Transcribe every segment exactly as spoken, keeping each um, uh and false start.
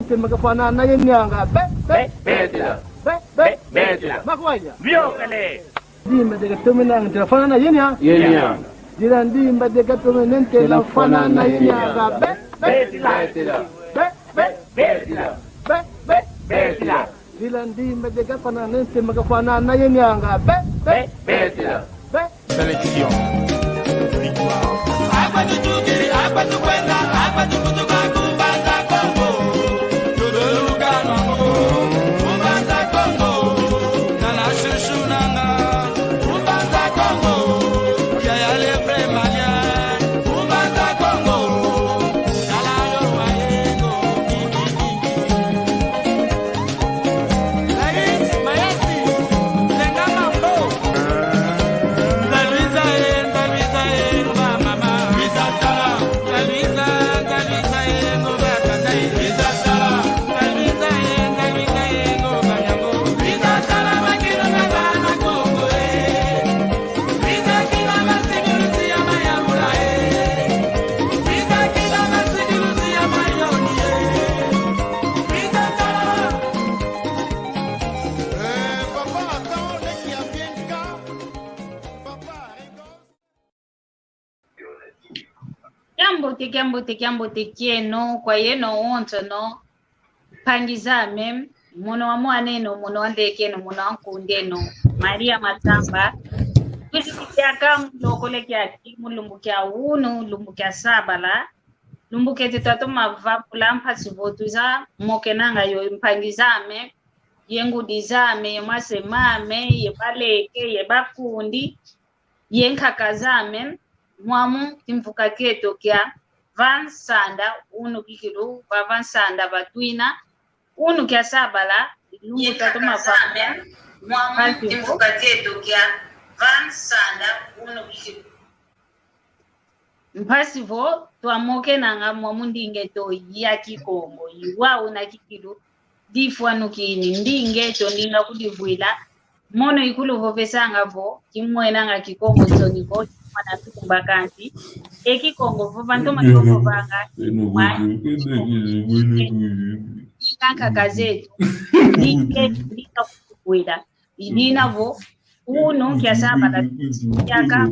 Tema kafwana na yenianga. Be, be, be, tila. Be, be, be, tila. Makwanya. Biokale. Ndimba de katomene ntela fwana na yenia. Yenia. Dila ndimba de katomene ntela fwana na yenianga. Be, be, be, tila. Be, be, be, tila. Be, be, be, tila. Dila ndimba de kafwana na ntema kafwana na yenianga. Be, be, be, tila. Be. Sélection. Victoire. Kiambote, kiambote, kiambote kieno kwa yeno wonsono. Mpangi zame, mono wa mwaneno, mono wa ndekeno, mono wa nkundeno, Maria Matamba. Kwizidi kiaka mu lokole kiaki mu lumbu kia unu, lumbu kia sabala. Lumbu kiete twatoma vavula mpasi vo twiza mokenanga yo mpangi zame, ye ngudi zame, ye mase mame, ye baleke, ye bakundi, ye nkaka zame, mwamu kimvuka kieto kia va nsanda unu kikilu, va, va nsanda va twina, unu kia sabala, lumbu twatoma vavula mpasi vo. Mpasi vo twamokenanga mwamu ndinga eto ya Kikongo, iwa una kikilu, difwanukini, ndinga eto ndinga kudivwila, mono ikuluvovesanga vo, kimwenanga Kikongo nsoni vo, kimwana tumba kansi, e Kikongo vo, vantoma kivovanga, ndinga nkaka zeto, ndinga eto ndinga kudivwila, idina vo, unu kia sabala, kiaka,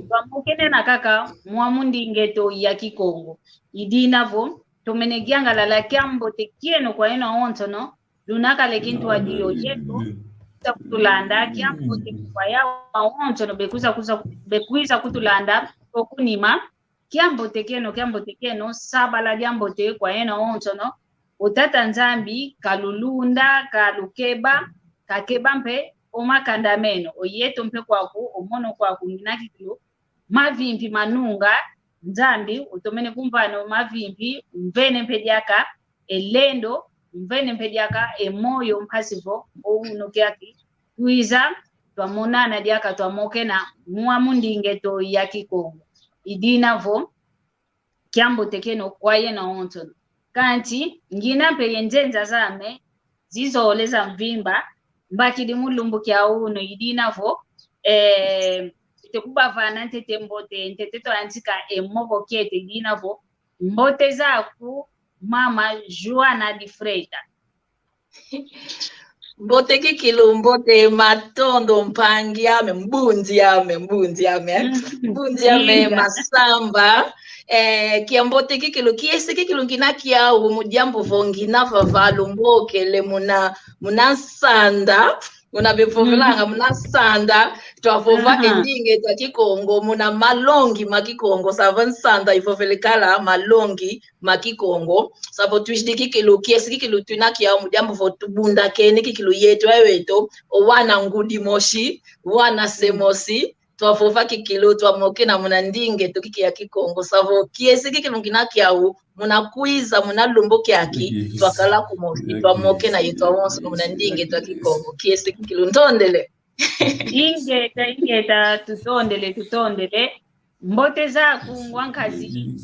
twamokenena kaka mwamu ndinga eto ya Kikongo. Idina vo, tomene yangalala kiambote kieno kwa yeno wonsono, luna kale kintwadi yo yeto, kwiza kutulanda, kiambote kwa yawa wonsono, bekwiza, kwiza, bekwiza kutulanda, okunima, kiambote kieno, kiambote kieno, sabala diambote kwa yeno wonsono, o Tata Nzambi, kalulunda, kalukeba, kakeba mpe, o makanda meno, o yeto mpe kwaku, o mono kwaku, ngina kikilu, mavimpi manunga, Nzambi, utomene kumvana o mavimpi, umvene mpe diaka, e lendo, umvene mpe diaka, e moyo mpasi vo, o unu kiaki, twiza, twamonana diaka, twamokena, mwamu ndinga eto ya Kikongo. Idina vo, kiambote kieno kwa yeno wonsono. Kansi, ngina mpe ye nzenza zame, zizole za mvimba, mbakidi mu lumbu kia unu, idina vo, eh, ntete kubavana ntete mbote, ntete twantika e moko kiete, idina vo, mbote zaku, mama Joana de Freitas. Mbote kikilu, mbote matondo mpangi ame, mbundi ame, mbundi ame, mbundi ame, Masamba. Eh, kiambote kikilu, kiese kikilu ngina kiau mu diambu vo ngina vava lumbokele muna, muna nsanda, muna bevovelanga, muna nsanda, twavova e ndinga eto a Kikongo, muna malongi ma Kikongo, sava nsanda ivovele kala malongi ma Kikongo. Savo twizidi kikilu, kiese kikilu twina kiau mu diambu vo tubundakene kikilu yeto aweto, o wana ngudi mosi, wana se mosi, twavova kikilu, twamokena muna ndinga eto kiki ya Kikongo. Savo kiese kikilu ngina kiau, muna kwiza, muna lumbu kiaki, twakala kumosi, twamokena yeto awonso muna ndinga eto a Kikongo. Kiese kikilu, ntondele. Ingeta, ingeta, tutondele, tutondele. Mbote zaku ngwankazi.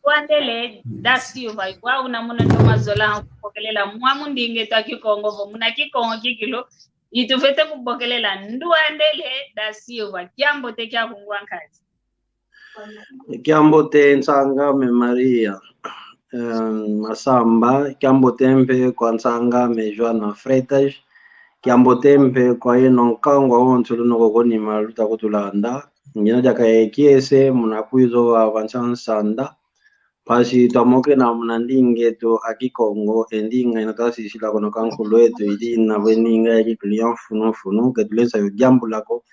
Wandele da Silva, igwa una muna ntoma zola kubokelela mwamu ndinga eto a Kikongo vo muna Kikongo kikilu, itufwete kubokelela. Nduandele da Silva, kiambote kiaku ngwankazi. Kiambote nsang'ame Maria. Em, masamba, kiambote mpe kwa nsanga ame Joana Freitas, kiambote mpe kwa yeno nkangu awonso luna ko konima luta kutulanda. Ngina diaka e kiese, muna kwiza vava nsa nsanda. Mpasi twamokena muna ndinga eto a Kikongo, e ndinga ina twasisila kono kankulu eto, i dina vo e ndinga ya kikilu ya mfunu mfunu, ke tulenda yo diambula ko.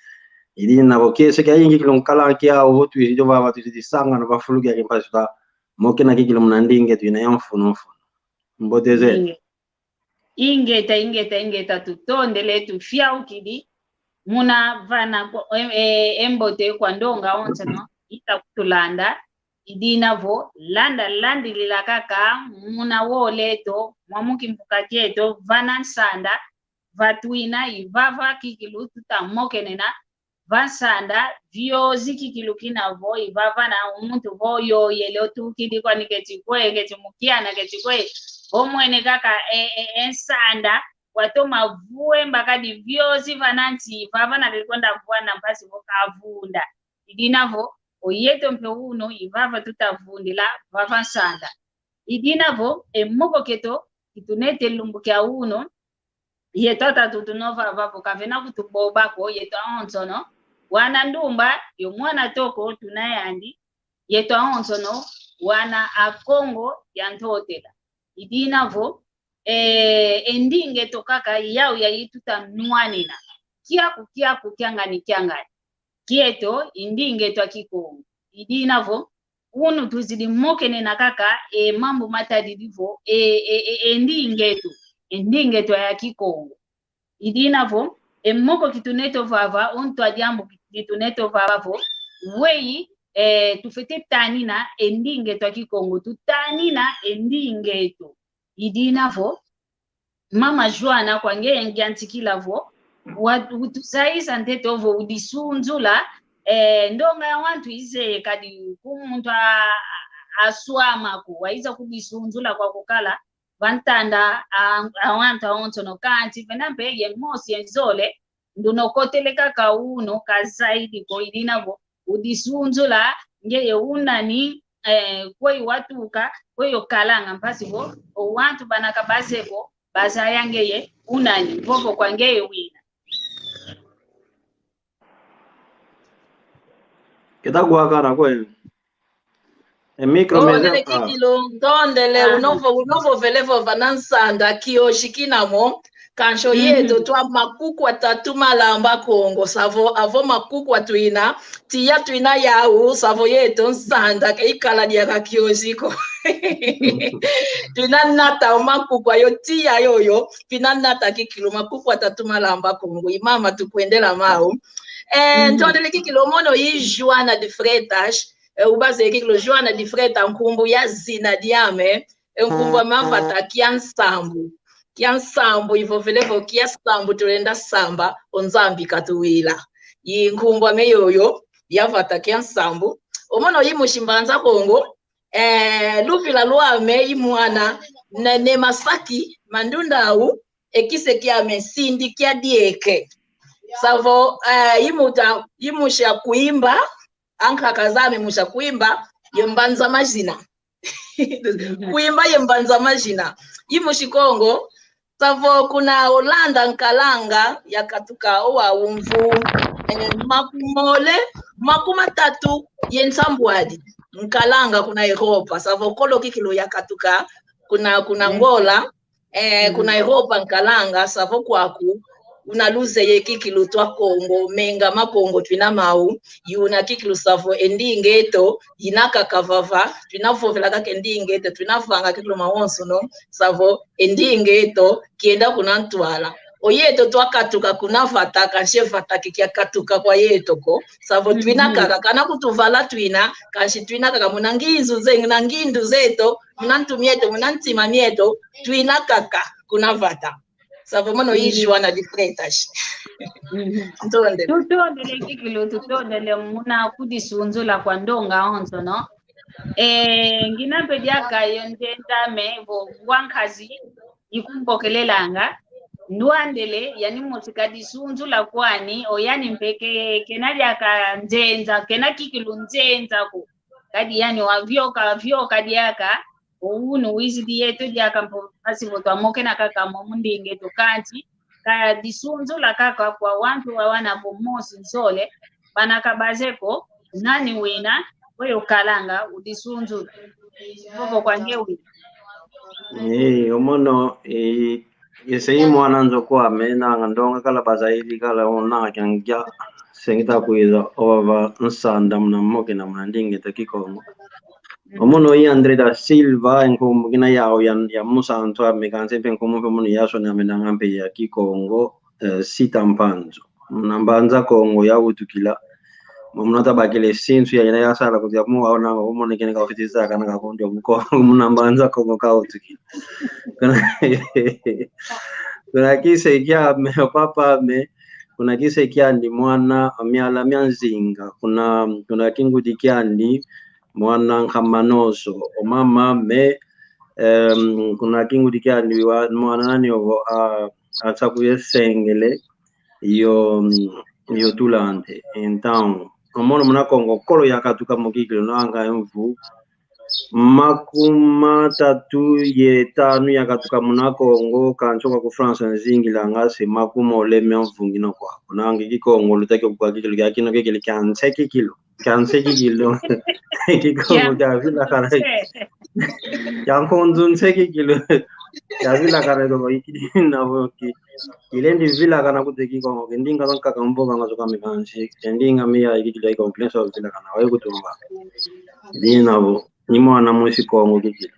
I dina vo kiese kiayingi kilu nkala kiau, vo twizidi vava twizidi sangana va fulu kiaki mpasi twamokena kikilu muna ndinga eto ina ya mfunu mfunu. Mbote zeto. Inge-, ingeta, ingeta, ingeta, tutondele, tufiaukidi, muna vana ko-, e, e, e mbote kwa ndonga onsono ita kutulanda, i dina vo, landa, landilila kaka, muna wole eto, mwa mu kimvuka kieto, vana nsanda, va twina, i vava kikilu tuta mokenena, va nsanda, viozi kikilu kina vo, i vava na muntu vo yoyele otukidi kwani keti kwe, keti mu kiana, keti kwe, vo mwene kaka e, e, e nsanda, watoma vue mbakadi viozi vana nsi, i vava na likonda vua na mpasi vo kavunda. I dina vo, o yeto mpe unu, i vava tuta vundila, vava nsanda. I dina vo, e moko keto, kitunete lumbu kia unu, yeto atatu tuna vava vo kavena kutuboba ko, yeto awonsono wana ndumba, yo mwana toko tuna yandi, yeto awonsono wana a Kongo ya Ntotela. I dina vo, e, e ndinga eto kaka yau yayi tuta nwanina. Kiaku, kiaku, kiangani, kiangani. Kieto, i ndinga eto a Kikongo. I dina vo, unu tuzidi mokenena kaka e mambu matadidi vo e, e, e, e ndinga eto, e ndinga eto ya Kikongo. I dina vo, e moko kitunete vava, o ntu a diambu kitunete vava vo, weyi, e, tufwete tanina e ndinga eto a Kikongo, tutanina e ndinga eto. I dina vo, mama Joana kwa ngeye ngiantikila vo, wa-, utuzayisa ntete ovo udisunzula, eh, ndonga ya wantu izeye kadi ku muntu a-, a-, aswama ko, waiza kudisunzula kwa kukala va ntanda a-, a wantu awonsono. Kansi vena mpe ye mosi ye nzole, nduna okotele kaka unu, ka zaidi ko, i dina vo udisunzula ngeye unani, eh, kweyi watuka, kweyi okalanga, mpasi vo o wantu bana ka bazeye ko, bazaya ngeye unani, vovo kwa ngeye wina. Keta kuakana kwe. E micro. Ntondele meza, ah. Kikilu, ntondele, ah. Unovo, unovovele vova na nsanda, kioshi kina mo, kansi o yeto twa makuku atatu malamba Kongo, savo, avo makuku atwina, tiya twina yau, savo yeto nsanda, ke ikala diaka kioshi ko. Twina nata o makuku ayo, tiya yoyo, twina nata kikilu makuku atatu malamba Kongo, i mama tukwendela mau. Eh, ntondele kikilu, mono i Joana de Freitas, eh, ubaze kikilu Joana de Freitas, nkumbu ya zina diame, eh, nkumbu ame a vata kia nsambu. Kia nsambu, ivovele vo kia nsambu tulenda samba, o Nzambi katuwila. I nkumbu ame yoyo, ya vata kia nsambu. O mono i musi Mbanza Kongo, eh, luvila lwame i mwana, ne, ne masaki, mandundau, e kise kiame sindi kia dieke. Savo, eh, i muta, i musi a Kwimba, ankaka zame musi a Kwimba, ye Mbanza Mazina. Kwimba ye Mbanza Mazina. I musi Kongo, savo kuna Holanda nkalanga yakatuka o wa umvu, eh, makumole, makumatatu ye nsambwadi. Nkalanga kuna Europa, savo kolo kikilu yakatuka kuna, kuna Angola, eh, kuna Europa nkalanga, savo kwaku, una luzeye kikilu twa Kongo, menga ma Kongo twina mau, i una kikilu savo e ndinga eto, ina kaka vava, twina vovela kaka e ndinga eto, twina vanga kikilu mawonsono, savo e ndinga eto, kienda kuna ntwala. O yeto twakatuka kuna vata, kansi e vata ke kiakatuka kwa yeto ko, savo twina kaka, kana kutuvala twina, kansi twina kaka muna ngindu ze-, na ngindu zeto, muna ntu mieto, muna ntima mieto, twina kaka kuna vata. Savo mono i Joana de Freitas. Ntondele. Tutondele kikilu, tutondele muna kudisunzula kwa ndonga onsono. Eh, ngina mpe diaka yo nzenza me vo wa nkazi ikumbokelelanga. Ndwandele, yani musi kadisunzula kwani, o yani mpe ke-, kena diaka nzenza, kena kikilu nzenza ko. Kadi yani wavioka, vioka diaka, Unu wizidi yeto diaka mpo mpasi vo twamokena kaka mo mu ndinga eto, kansi ka disunzula kaka kwa wantu wawana vo mosi nzole, bana ka bazeye ko nani wina, oyo kalanga udisunzula. Vovo kwa nge wina. Eh, omono, eh, ese i mwana nzo kwame, nanga ndonga kala bazaidi kala, o nanga kiangia sengita kwiza, ovava nsanda muna mokena muna ndinga eto Kikongo. Omono i André da Silva, e nkumbu kina yau ya, ya musantu ame, kansi mpe nkumbu mpe munu yasonamena nga mpe ya Kikongo, eh, Sita Mpanzu. Muna Mbanza Kongo yawutukila. Mamuna tabakila sinsu ya ina yasala kudia mu waona, omonekene ka ofisi za kana ka kundi omuko, muna Mbanza Kongo kawutukila. Kuna, kuna kise kiame, papa ame, kuna kise kiandi mwana Miala mia Nzinga, kuna, kuna kingudi kiandi mwana Nkamanoso, o mama me, em, kuna kingudi kiandi wa, mwana nani ovo, a, a Nsaku ye Sengele, yo, yo Tulante. Então, omono muna Kongo kolo yakatuka mo kikilu nanga mvu makumatatu ye tanu yakatuka muna Kongo, kansi kwa ku France nzingilanga se makumole mia mvu ngina kwa. Kuna nge Kikongo lutaki kwa kikilu kia kino kekele kia nse kikilu. Kia nse kikilu. Kikongo kia vilakana. Kia nkunzu nse kikilu. Kia vilakana iko ikidi na voki. Kilendi vilakana kute Kikongo. Kendinga zankaka mbo kanga zoka mekansi. Kendinga mia ikidi ya iko mklenso vilakana. Wayo kutumba. Dina vo. Ni mwana mwisi Kongo kikilu.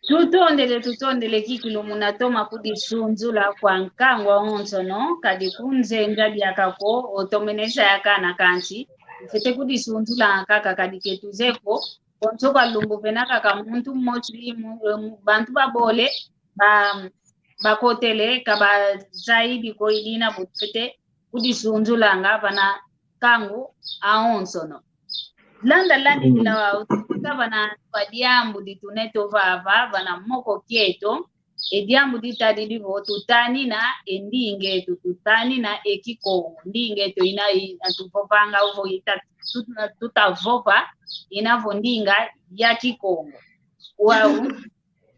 Tutondele, tutondele kikilu muna toma kudisunzula kwa nkangu awonsono, kadi kunzenza diaka ko, otomenesa ya kana kansi, tufwete kudisunzula kaka kadi ke tuzeye ko, konso kwa lumbu vena kaka muntu mosi, mu-, mu-, bantu babole, ba, bakotele, ka bazayidi ko i dina vo tufwete kudisunzulanga vana nkangu awonsono. Landa landi, mm, kila wa utukuta vana kwa diambu ditunete ovava, vana moko kieto, e diambu ditadidi vo tutanina e ndinga eto, tutanina e Kikongo, ndinga eto ina i-, tuvovanga ovo ita, tut-, tutavova ina vo ndinga ya Kikongo. Wau,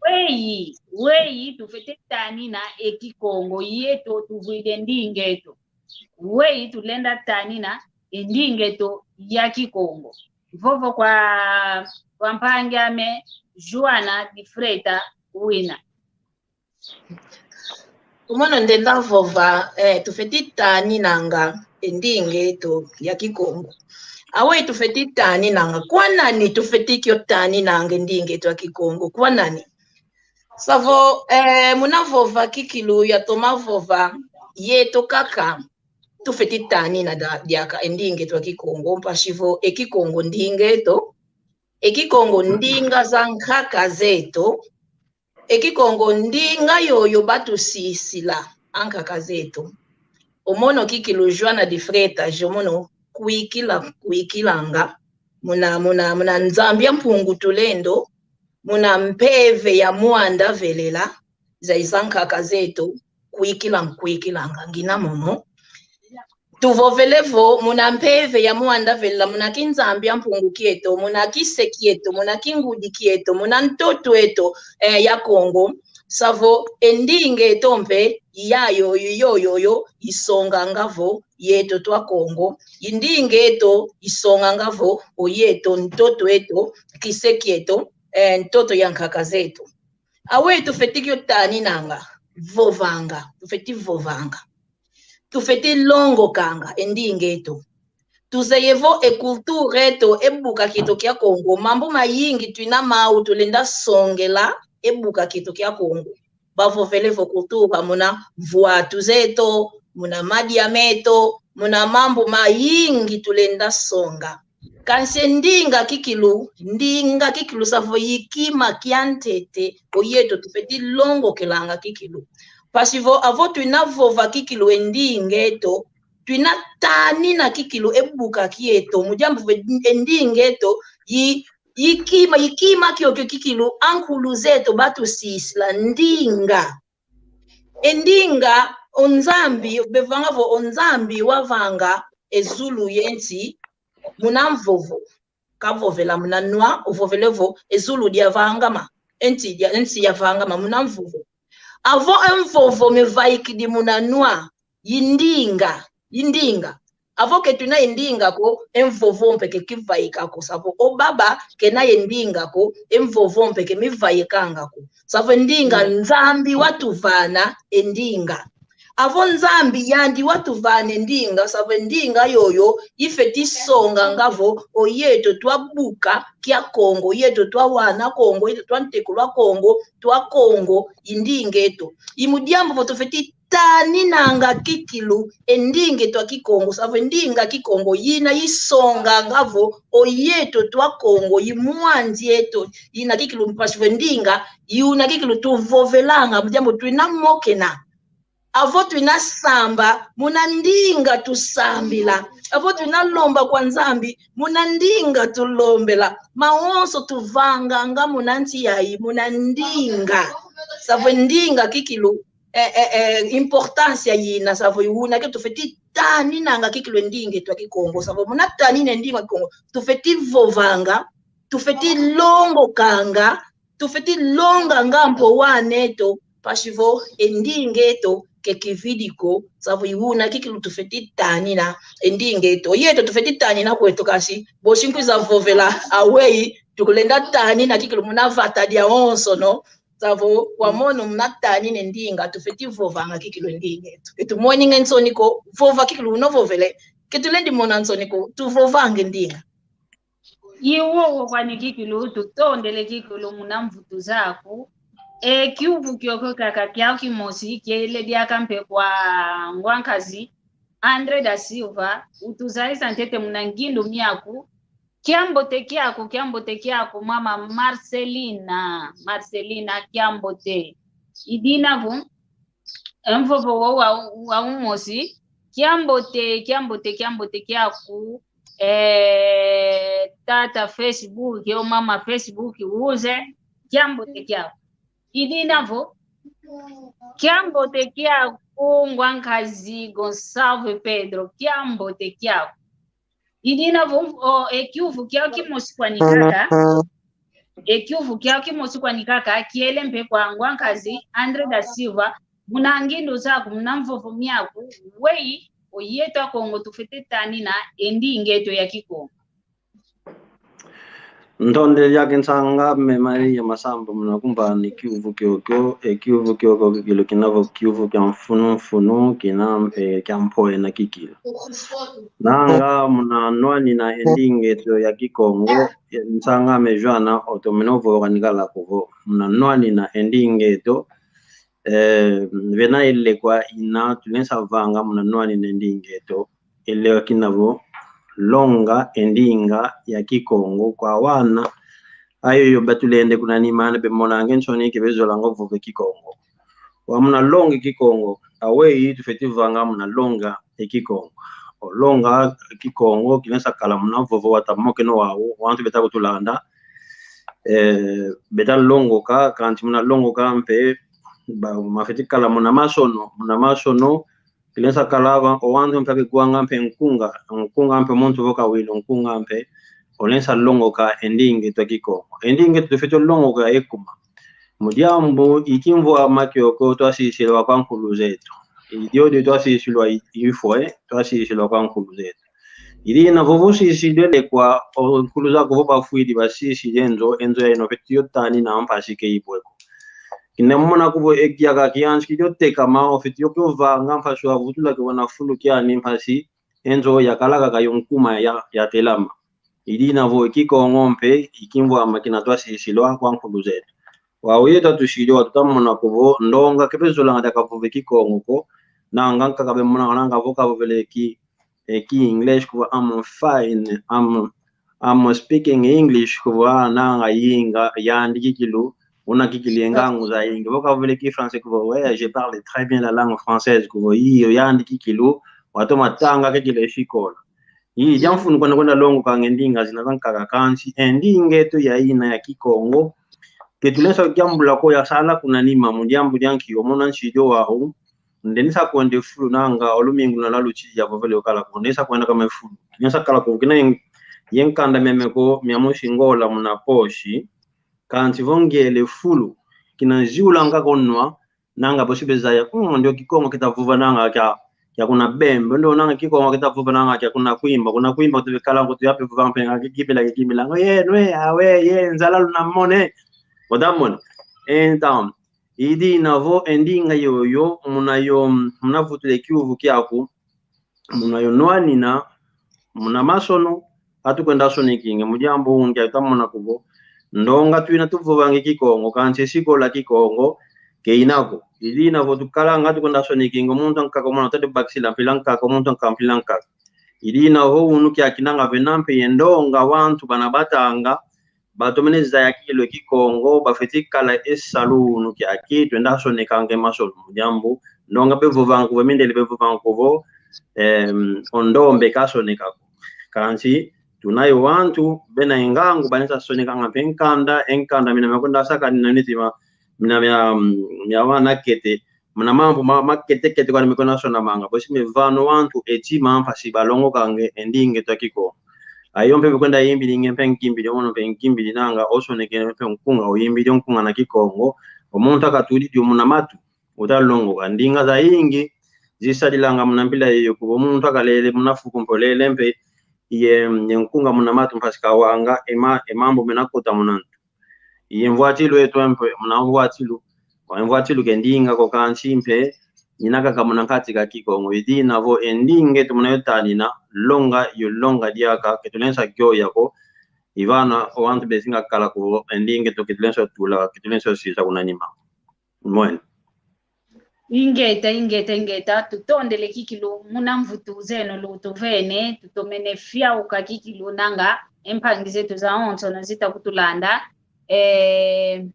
weyi, weyi tufwete tanina e Kikongo, yeto tuvwidi e ndinga eto. Weyi tulenda tanina e ndinga eto ya Kikongo. Vovo kwa, kwa mpangi ame Joana de Freitas wina. Omono ndenda vova, eh, tufwete taninanga e ndinga eto ya Kikongo. Aweyi tufwete taninanga, kwa nani tufwete kio taninanga e ndinga eto ya Kikongo, kwa nani? Savo, eh, muna vova kikilu yatoma vova, yeto kaka tufwete tanina da-, diaka e ndinga eto ya Kikongo, mpasi vo e Kikongo ndinga eto, e Kikongo ndinga za nkaka zeto, e Kikongo ndinga yoyo batusisila ankaka zeto. Omono kikilu Joana de Freitas, omono kwikila, kwikilanga muna, muna, muna Nzambi a Mpungu Tulendo, muna mpeve ya Mwanda Velela, zaiza nkaka zeto, kwikila nkwikilanga ngina momo. Tuvovele vo, muna mpeve ya Mwanda Velela, muna kinzambi a Mpungu kieto, muna kise kieto, muna kingudi kieto, muna ntoto eto, eh, ya Kongo. Savo, e ndinga eto mpe, yayo, yoyoyo, isonganga vo, yeto twa Kongo. E ndinga eto, isonganga vo, o yeto, ntoto eto, kise kieto, eh, ntoto ya nkaka zeto. Aweyi tufwete kio taninanga, vovanga, tufwete vovanga. Tufwete longokanga e ndinga eto. Tuzeye vo e cultura eto, e buka kieto kia Kongo, mambu mayingi twina mau tulenda songela e buka kieto kia Kongo. Bavovele vo cultura muna mvwatu zeto, muna madia meto, muna mambu mayingi tulenda songa. Kansi e ndinga kikilu, ndinga kikilu savo i kima kia ntete, o yeto tufwete longokelanga kikilu. Mpasi vo avo twina vova kikilu e ndinga eto, twina tanina kikilu e buka kieto, mu diambu vo e ndinga eto i, i kima, i kima kiokio kikilu ankulu zeto batusisila ndinga. E ndinga, o Nzambi, bevanga vo o Nzambi wavanga e zulu ye nsi muna mvovo. kavovela muna nwa, uvovele vo e zulu diavangama, e nsi dia, e nsi yavangama muna mvovo. Avo e mvovo mivaikidi muna nwa, i ndinga, i ndinga. Avo ke tuna e ndinga ko, e mvovo mpe ke kivaika ko. Savo o baba kena e ndinga ko, e mvovo mpe ke mivaikanga ko. Savo e ndinga, Nzambi watuvana e ndinga. Avo Nzambi yandi watuvana e ndinga, savo e ndinga yoyo ifeti songanga vo oyeto twabuka kia Kongo, oyeto twawana Kongo, oyeto twantekula Kongo, twa Kongo, i ndinga eto. I mu diambu vo tufeti taninanga kikilu e ndinga eto a Kikongo, savo e ndinga Kikongo yina isonganga vo oyeto twa Kongo, i mwanzi eto, yina kikilu mpasi vo e ndinga, yuna kikilu tuvovelanga, mu diambu twina mokena. Avo twina samba, muna ndinga tusambila. Avo twina lomba kwa Nzambi, muna ndinga tulombela. Mawonso tuvanganga muna nsi yayi, muna ndinga. Savo e ndinga kikilu, eh, eh, eh, importância yina, savo yuna ke tufeti taninanga kikilu e ndinga eto a Kikongo. Savo muna tanina e ndinga Kikongo, tufeti vovanga, tufeti longokanga, tufeti longanga mpe wana eto, mpasi vo e ndinga eto ke kividi ko, savo yuna kikilu tufeti tanina e ndinga eto. Yeto tufeti tanina kweto, kansi bosi nkwiza vovela aweyi, tukulenda tanina kikilu muna vata diawonsono, savo wamono muna tanina e ndinga, tufeti vovanga kikilu e ndinga eto. Ke tumoninge nsoni ko, vova kikilu unovovele, ke tulendi mona nsoni ko, tuvovanga e ndinga. I wowo kwani kikilu, tutondele kikilu muna mvutu zaku. E kiuvu kiokio kiaka kiau kimosi kiele diaka mpe kwa ngwankazi André da Silva, utuzayisa ntete muna ngindu miaku. Kiambote kiaku, kiambote kiaku, mama Marcelina, Marcelina, kiambote. I dina vo, e mvovo wo wa, wa umosi. Kiambote, kiambote, kiambote kiaku, eh, tata Facebook, yo mama Facebook, uze, kiambote kiaku. I dina vo, kiambote kiaku, ngwankazi Gonçalves Pedro, kiambote kiaku. I dina vo, o, e kiuvu kiau kimosi kwani kaka, e kiuvu kiau kimosi kwani kaka, kiele mpe kwa ngwankazi André da Silva, muna ngindu zaku, muna mvovo miaku, weyi, oyeto a Kongo tufeti tanina e ndinga eto ya Kikongo. Ntondele diaka nsang'ame Maria Masamba muna kumbana e kiuvu kiokio, e kiuvu kiokio kikilu kina vo kiuvu kia mfunu mfunu, kina mpe kia mpoena kikilu. Nanga muna nwanina e ndinga eto ya Kikongo, e, nsang'ame Joana, otomene ovova nikala kuvo. Muna nwanina e ndinga eto, eh, vena e lekwa ina tulensa vanga muna nwanina e ndinga eto. E lekwa kina vo, longa e ndinga ya Kikongo kwa wana. Ayoyo batulende kuna nima, ana bemonanga e nsoni ke bezolanga ovova e Kikongo. Wa muna longa e Kikongo, aweyi tufeti vanga muna longa e Kikongo. O longa e Kikongo, kilensa kala muna vovo wata mokena wau, wantu beta kutulanda. Eh, beta longoka, kansi muna longoka mpe, ba, mafeti kala muna masono, muna masono, kilensa kala va, o wantu mpe kigwanga mpe nkunga, nkunga mpe muntu vo kawilo, nkunga mpe, olensa longoka e ndinga eto a Kikongo. E ndinga eto tufeti longoka ekuma. Mu diambu i kimvwama kiokio twasisilwa kwa nkulu zeto. I diodio twasisilwa i, ifwe, twasisilwa kwa nkulu zeto. I dina vovo sisidwe lekwa, o nkulu zaku vo bafwidi basisidi e nzo, e nzo ya ino feti yo tanina mpasi ke ibwe ko. Kina mona kuvo e kiaka kiansi kidio tekama, ofeti yo kio vanga mpasi wavutula ke wana fulu kiani mpasi, e nzo yakala kaka yo nkuma ya, yatelama. I dina vo e Kikongo mpe, i kimvwama kina twasisilwa kwa nkulu zeto. Wau yeto atusidi, wau tuta mona kuvo, ndonga ke bezolanga dia kavova e Kikongo ko, nanga nkaka bemonanga nanga vo kavovele ki, e ki English kuvo, "I'm fine, I'm, I'm speaking English," kuvo, ah, nanga yinga, yandi kikilu, una kikilu ye ngangu zayingi. Vo kavovele ki français kuvo, "Ouais, je parle très bien la langue française," kuvo, iyo, yandi kikilu, watoma tanga kikilu e sikola. Ii, dia mfunu kwenda kwenda longokanga e ndinga zina zankaka, kansi e ndinga eto ya ina ya Kikongo, ke tulensa kiambula ko, yasala kuna nima, mu diambu dia nki, omona nsidi wau, ndenisa kwenda e fulu nanga, o lumingu na lwaluti yavovele okala ko, ndenisa kwenda kama e fulu. Ndenisa kala ko, kina, Ye nkanda miame ko mia musi ngola muna posi. Kansi vo ngele fulu, kina ziulanga ko nwa, nanga bosi bezaya, mm, ndio Kikongo kita vuvananga kia, kia kuna Bembe, ndio nanga Kikongo kita vuvananga kia kuna Kwimba, kuna Kwimba tubekala ko tuyape vuvanga mpe nga kikimila, kikimila, ngo ye, nwe, awe, ye, nzala luna mone. Ota mone. Então, i dina vo e ndinga yoyo, muna yo, muna vutula e kiuvu kiaku, muna yo nwanina, muna masono, atu kwenda sonekinge, mu diambu ungi atu amona kuvo. Ndonga twina tuvovanga Kikongo, kansi sikola Kikongo, ke ina ko. I dina vo tukalanga atu kwenda sonekinge, muntu ankaka mona tadi bakisila mpila nkaka, muntu ankaka mpila nkaka. I dina vo unu kiakinanga vena mpe ye ndonga wantu bana batanga, batomene zaya kikilu e Kikongo, bafwete kala e salu unu kiaki, twenda sonekanga e masono mu diambu. Ndonga bevovanga kuvo, mindele bevovanga kuvo, em, o ndombe kasoneka ko. Kansi, tuna ye wantu, bena e ngangu, banesa sonekanga mpe nkanda, e nkanda mina mia kwenda sakanina nitima, mina mia, mia wana kete, muna mambu ma, makete-kete kwani mekwenda sonamanga. Bosi mevana o wantu e tima mpasi balongokanga e ndinga eto a Kikongo. Ayo mpe mekwenda yimbidi nge mpe nkimbidi, omono mpe nkimbidi nanga, osonekene mpe nkunga, oyimbidi o nkunga na Kikongo. O muntu akatudidi o muna matu, uta longoka. Ndinga zayingi, zisadilanga muna mpila yoyo kuvo muntu akalele muna fuku mpe olele mpe, ye, ye nkunga muna matu mpasi kawanga, e ma, e mambu mena kota muna ntu. Ye mvwatilu eto mpe, muna mvwatilu. Wa mvwatilu ke ndinga ko kansi mpe, ina kaka muna nkati ka Kikongo. I dina vo e ndinga eto muna yo tanina, longa yo longa diaka, ke tulenda yoya ko. I vana o wantu bezinga kala ko, e ndinga eto ke tulenda tula, ke tulenda sisa kuna nima. Mwene. Ingeta, ingeta, ingeta, tutondele kikilu, muna mvutu zeno lutuvene, tutomene fiauka kikilu nanga, e mpangi zeto zawonsono zita kutulanda. Eh,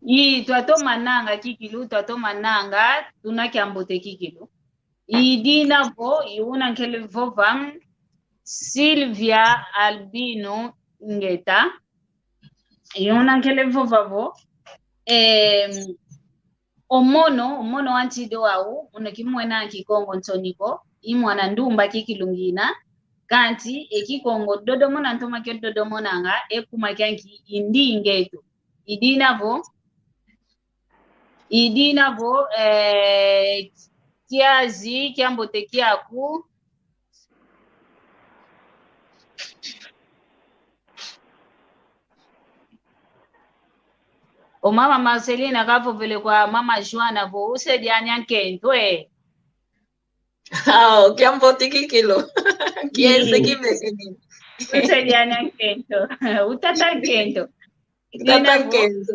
i, twatomananga kikilu, twatomananga, tuna kiambote kikilu. I dina vo, i una nkele vova, Silvia Albino Ngeta. I una nkele vova vo, em, o mono, o mono wa ntido wau, mono kimwena Kikongo nsoni ko, i mwana ndumba kikilu ngina, kansi e Kikongo dodomona ntoma kio dodomonanga, e kuma kianki i ndinga eto. I dina vo, i dina vo, eh, kiazi, kiambote kiaku. O mama Marcelina kavovele kwa mama Joana vo, usedi anya nkento, eh. Ao, kiambote kikilu. Kiese kibekeni. Usedi anya nkento. Utata nkento. Utata nkento.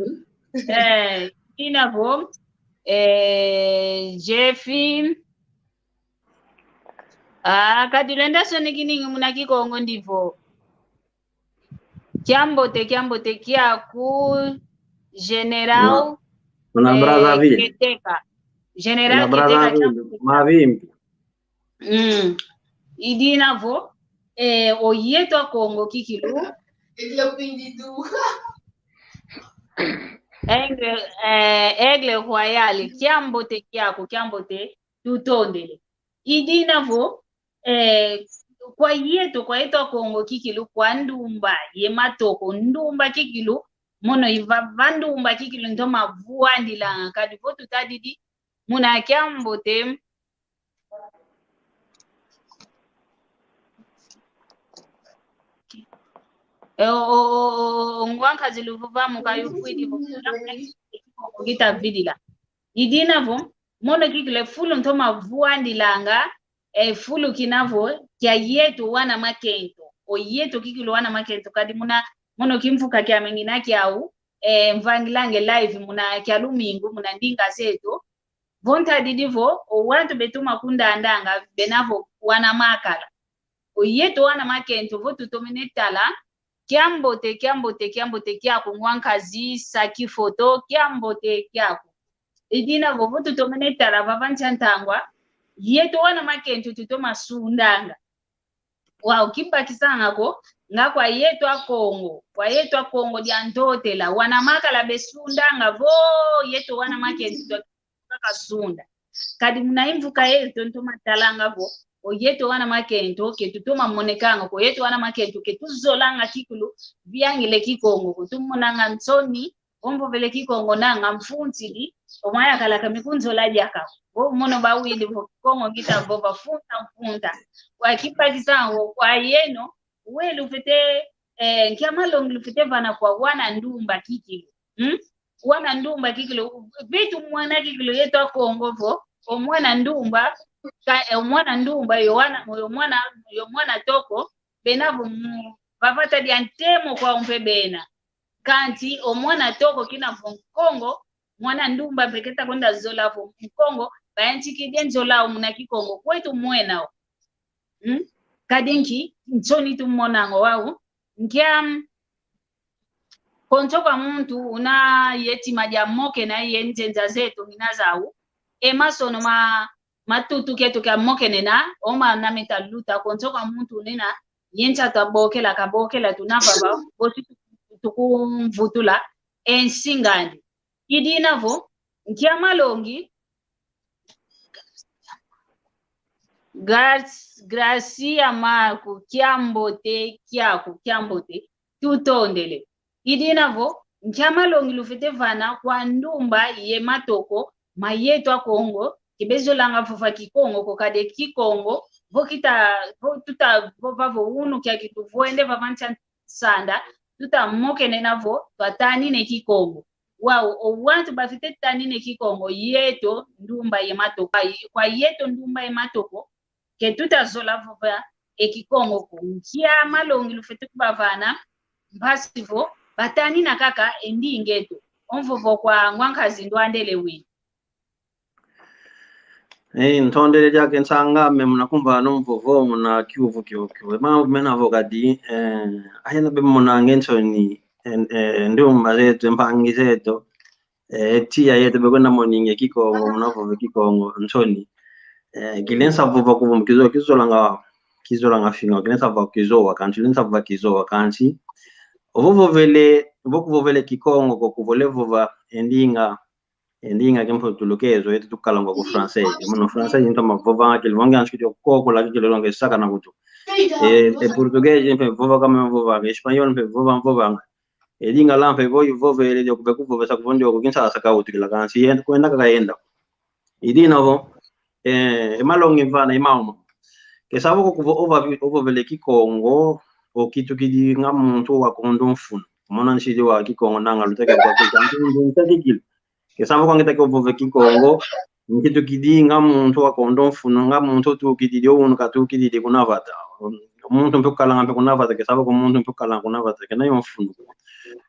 Eh, i dina vo, eh, Jeffy. Ah, kadi lenda sonekiningi muna Kikongo ndi vo. Kiambote, kiambote kiaku, General, muna, muna eh, Brazzaville. Keteka. General Keteka, Brazzaville, kiambote kiaku. Mavimpi. Mm. I dina vo, eh, o yeto a Kongo kikilu. Aigle, eh, Aigle Royal, kiambote kiaku, kiambote, tutondele. I dina vo, eh, kwa yeto, kwa yeto a Kongo kikilu, kwa ndumba ye matoko, ndumba kikilu, mono i va, va ndumba kikilu ntoma vuandilanga, kadi vo tutadidi, muna kiambote, eh, o, o, o, o, o ngwankazi luvova muka yufwidi vo, kita vidila. I dina vo, mono kikilu e fulu ntoma vuandilanga, e fulu kina vo, kia yeto wana makento. O yeto kikilu wana makento, kadi muna, mono kimvuka kiame ngina kiau, e, mvangilanga e live muna kia lumingu, muna ndinga zeto. Vo ntadidi vo, o wantu betoma kundandanga, bena vo wana makala. O yeto wana makento, vo tutomene tala, kiambote, kiambote, kiambote kiaku ngwankazi, saki foto, kiambote kiaku. I dina vo, vo tutomene tala vava ntia ntangwa, yeto wana makento tutoma sundanga. Wau, kibakisanga ko, Nga kwa yeto Akongo, kwa yeto Akongo dia Ntotela, wana makala besundanga vo, yeto wana makento twakaka sunda. Kadi muna imvuka yeto ntoma talanga vo, o yeto wana makento ke tutoma monekanga ko, yeto wana makento ke tuzolanga kikilu viangile Kikongo ko, tumonanga nsoni o mvovele Kikongo nanga mfuntidi, o mwa yakalaka mi kunzola diaka. Vo mono bawidi vo Kikongo ngita vova funta mfunta. Kwa kibakisa ngo kwa yeno, we lufwete, eh, nkia malongi lufwete vana kwa wana ndumba kikilu. Hmm? Wana ndumba kikilu, vitu mwana kikilu yeto Akongo vo, o mwana ndumba, ka, eh, o mwana ndumba, yo wana, yo mwana, yo mwana toko, bena vo mu, vavata dia ntemo kwa umpe bena. Kansi o mwana toko kina vo Nkongo, mwana ndumba mpe keta kwenda zola vo Nkongo, bayantikidi nzola o muna Kikongo, kwetu mwena o. Hmm? Kadi nki, nsoni tumonanga wau, nkia, mm, konso kwa muntu una ye tima dia mokena ye nzenza zeto ngina zau, e masono ma, matutu keto kia mokenena, o mana meta luta, konso kwa muntu unena, ye nsa tabokela, kabokela tuna vava, bosi tu-, tukumvutula, e nsingandi. Idina vo, nkia malongi, Gar-, Gracia Marco, kiambote, kiaku, kiambote, tutondele. Idina vo, nkia malongi lufwete vana kwa ndumba ye matoko ma yeto Akongo, ke bezolanga vova Kikongo ko, kadi Kikongo, vo kita, vo tuta, vova vo unu kiaki tuvwende vava nsi a nsanda, tuta mokenena vo twatanine Kikongo. Wau, o wantu bafwete tanine Kikongo, yeto ndumba ye matoko. Kwa, kwa yeto ndumba ye matoko, ke tuta zola vova e Kikongo ko. Nkia malongi lufwete kubavana, mpasi vo batanina kaka e ndinga eto. O mvovo kwa ngwa nkazi ndwandele wina. Eh, ntondele diaka nsang'ame muna kumvana o mvovo muna kiuvu kiokio. E mambu mena vo kadi, eh, ayena bemona nge nsoni, eh, eh, ndumba zeto, mpangi zeto, eh, tiya yeto bekwenda moninge Kikongo, muna vova Kikongo, nsoni. Eh, kilensa vova kuvumba kizo-, kizolanga, kizolanga finga, kilensa vova kizowa, kansi kilensa vova kizowa, kansi. Ovo vovele, vo kuvovele Kikongo, ko kuvole vova e ndinga, e ndinga ke mputulukezo, yeto tukalanga ku francês. Mono francês, ntoma vovanga kilo, vonge ansi kiti kokola kilo longe saka na kutu. E, e português, mpe vova kama vovanga, espanhol, mpe vova, vovanga. E lingala mpe vo ivovele, dio kube kuvovesa kuvondio kukinsa saka utukila kansi, yenda, kwenda kaka yenda. Idina vo, eh, e malongi vana, e mauma. Ke savo ko kuvo ova, ovovele Kikongo, okitukidi nga muntu wa kondo mfunu. Mona nsidi wa Kikongo nanga luteke kwa Kikongo, ntaki kilo. Ke savo ko ngitaki ovova Kikongo, nkitukidi nga muntu wa kondo mfunu, nga muntu tukididi, o unu katukididi kuna vata. Muntu mpe kukalanga mpe kuna vata, ke savo ko muntu mpe kukalanga kuna vata, kena yo mfunu.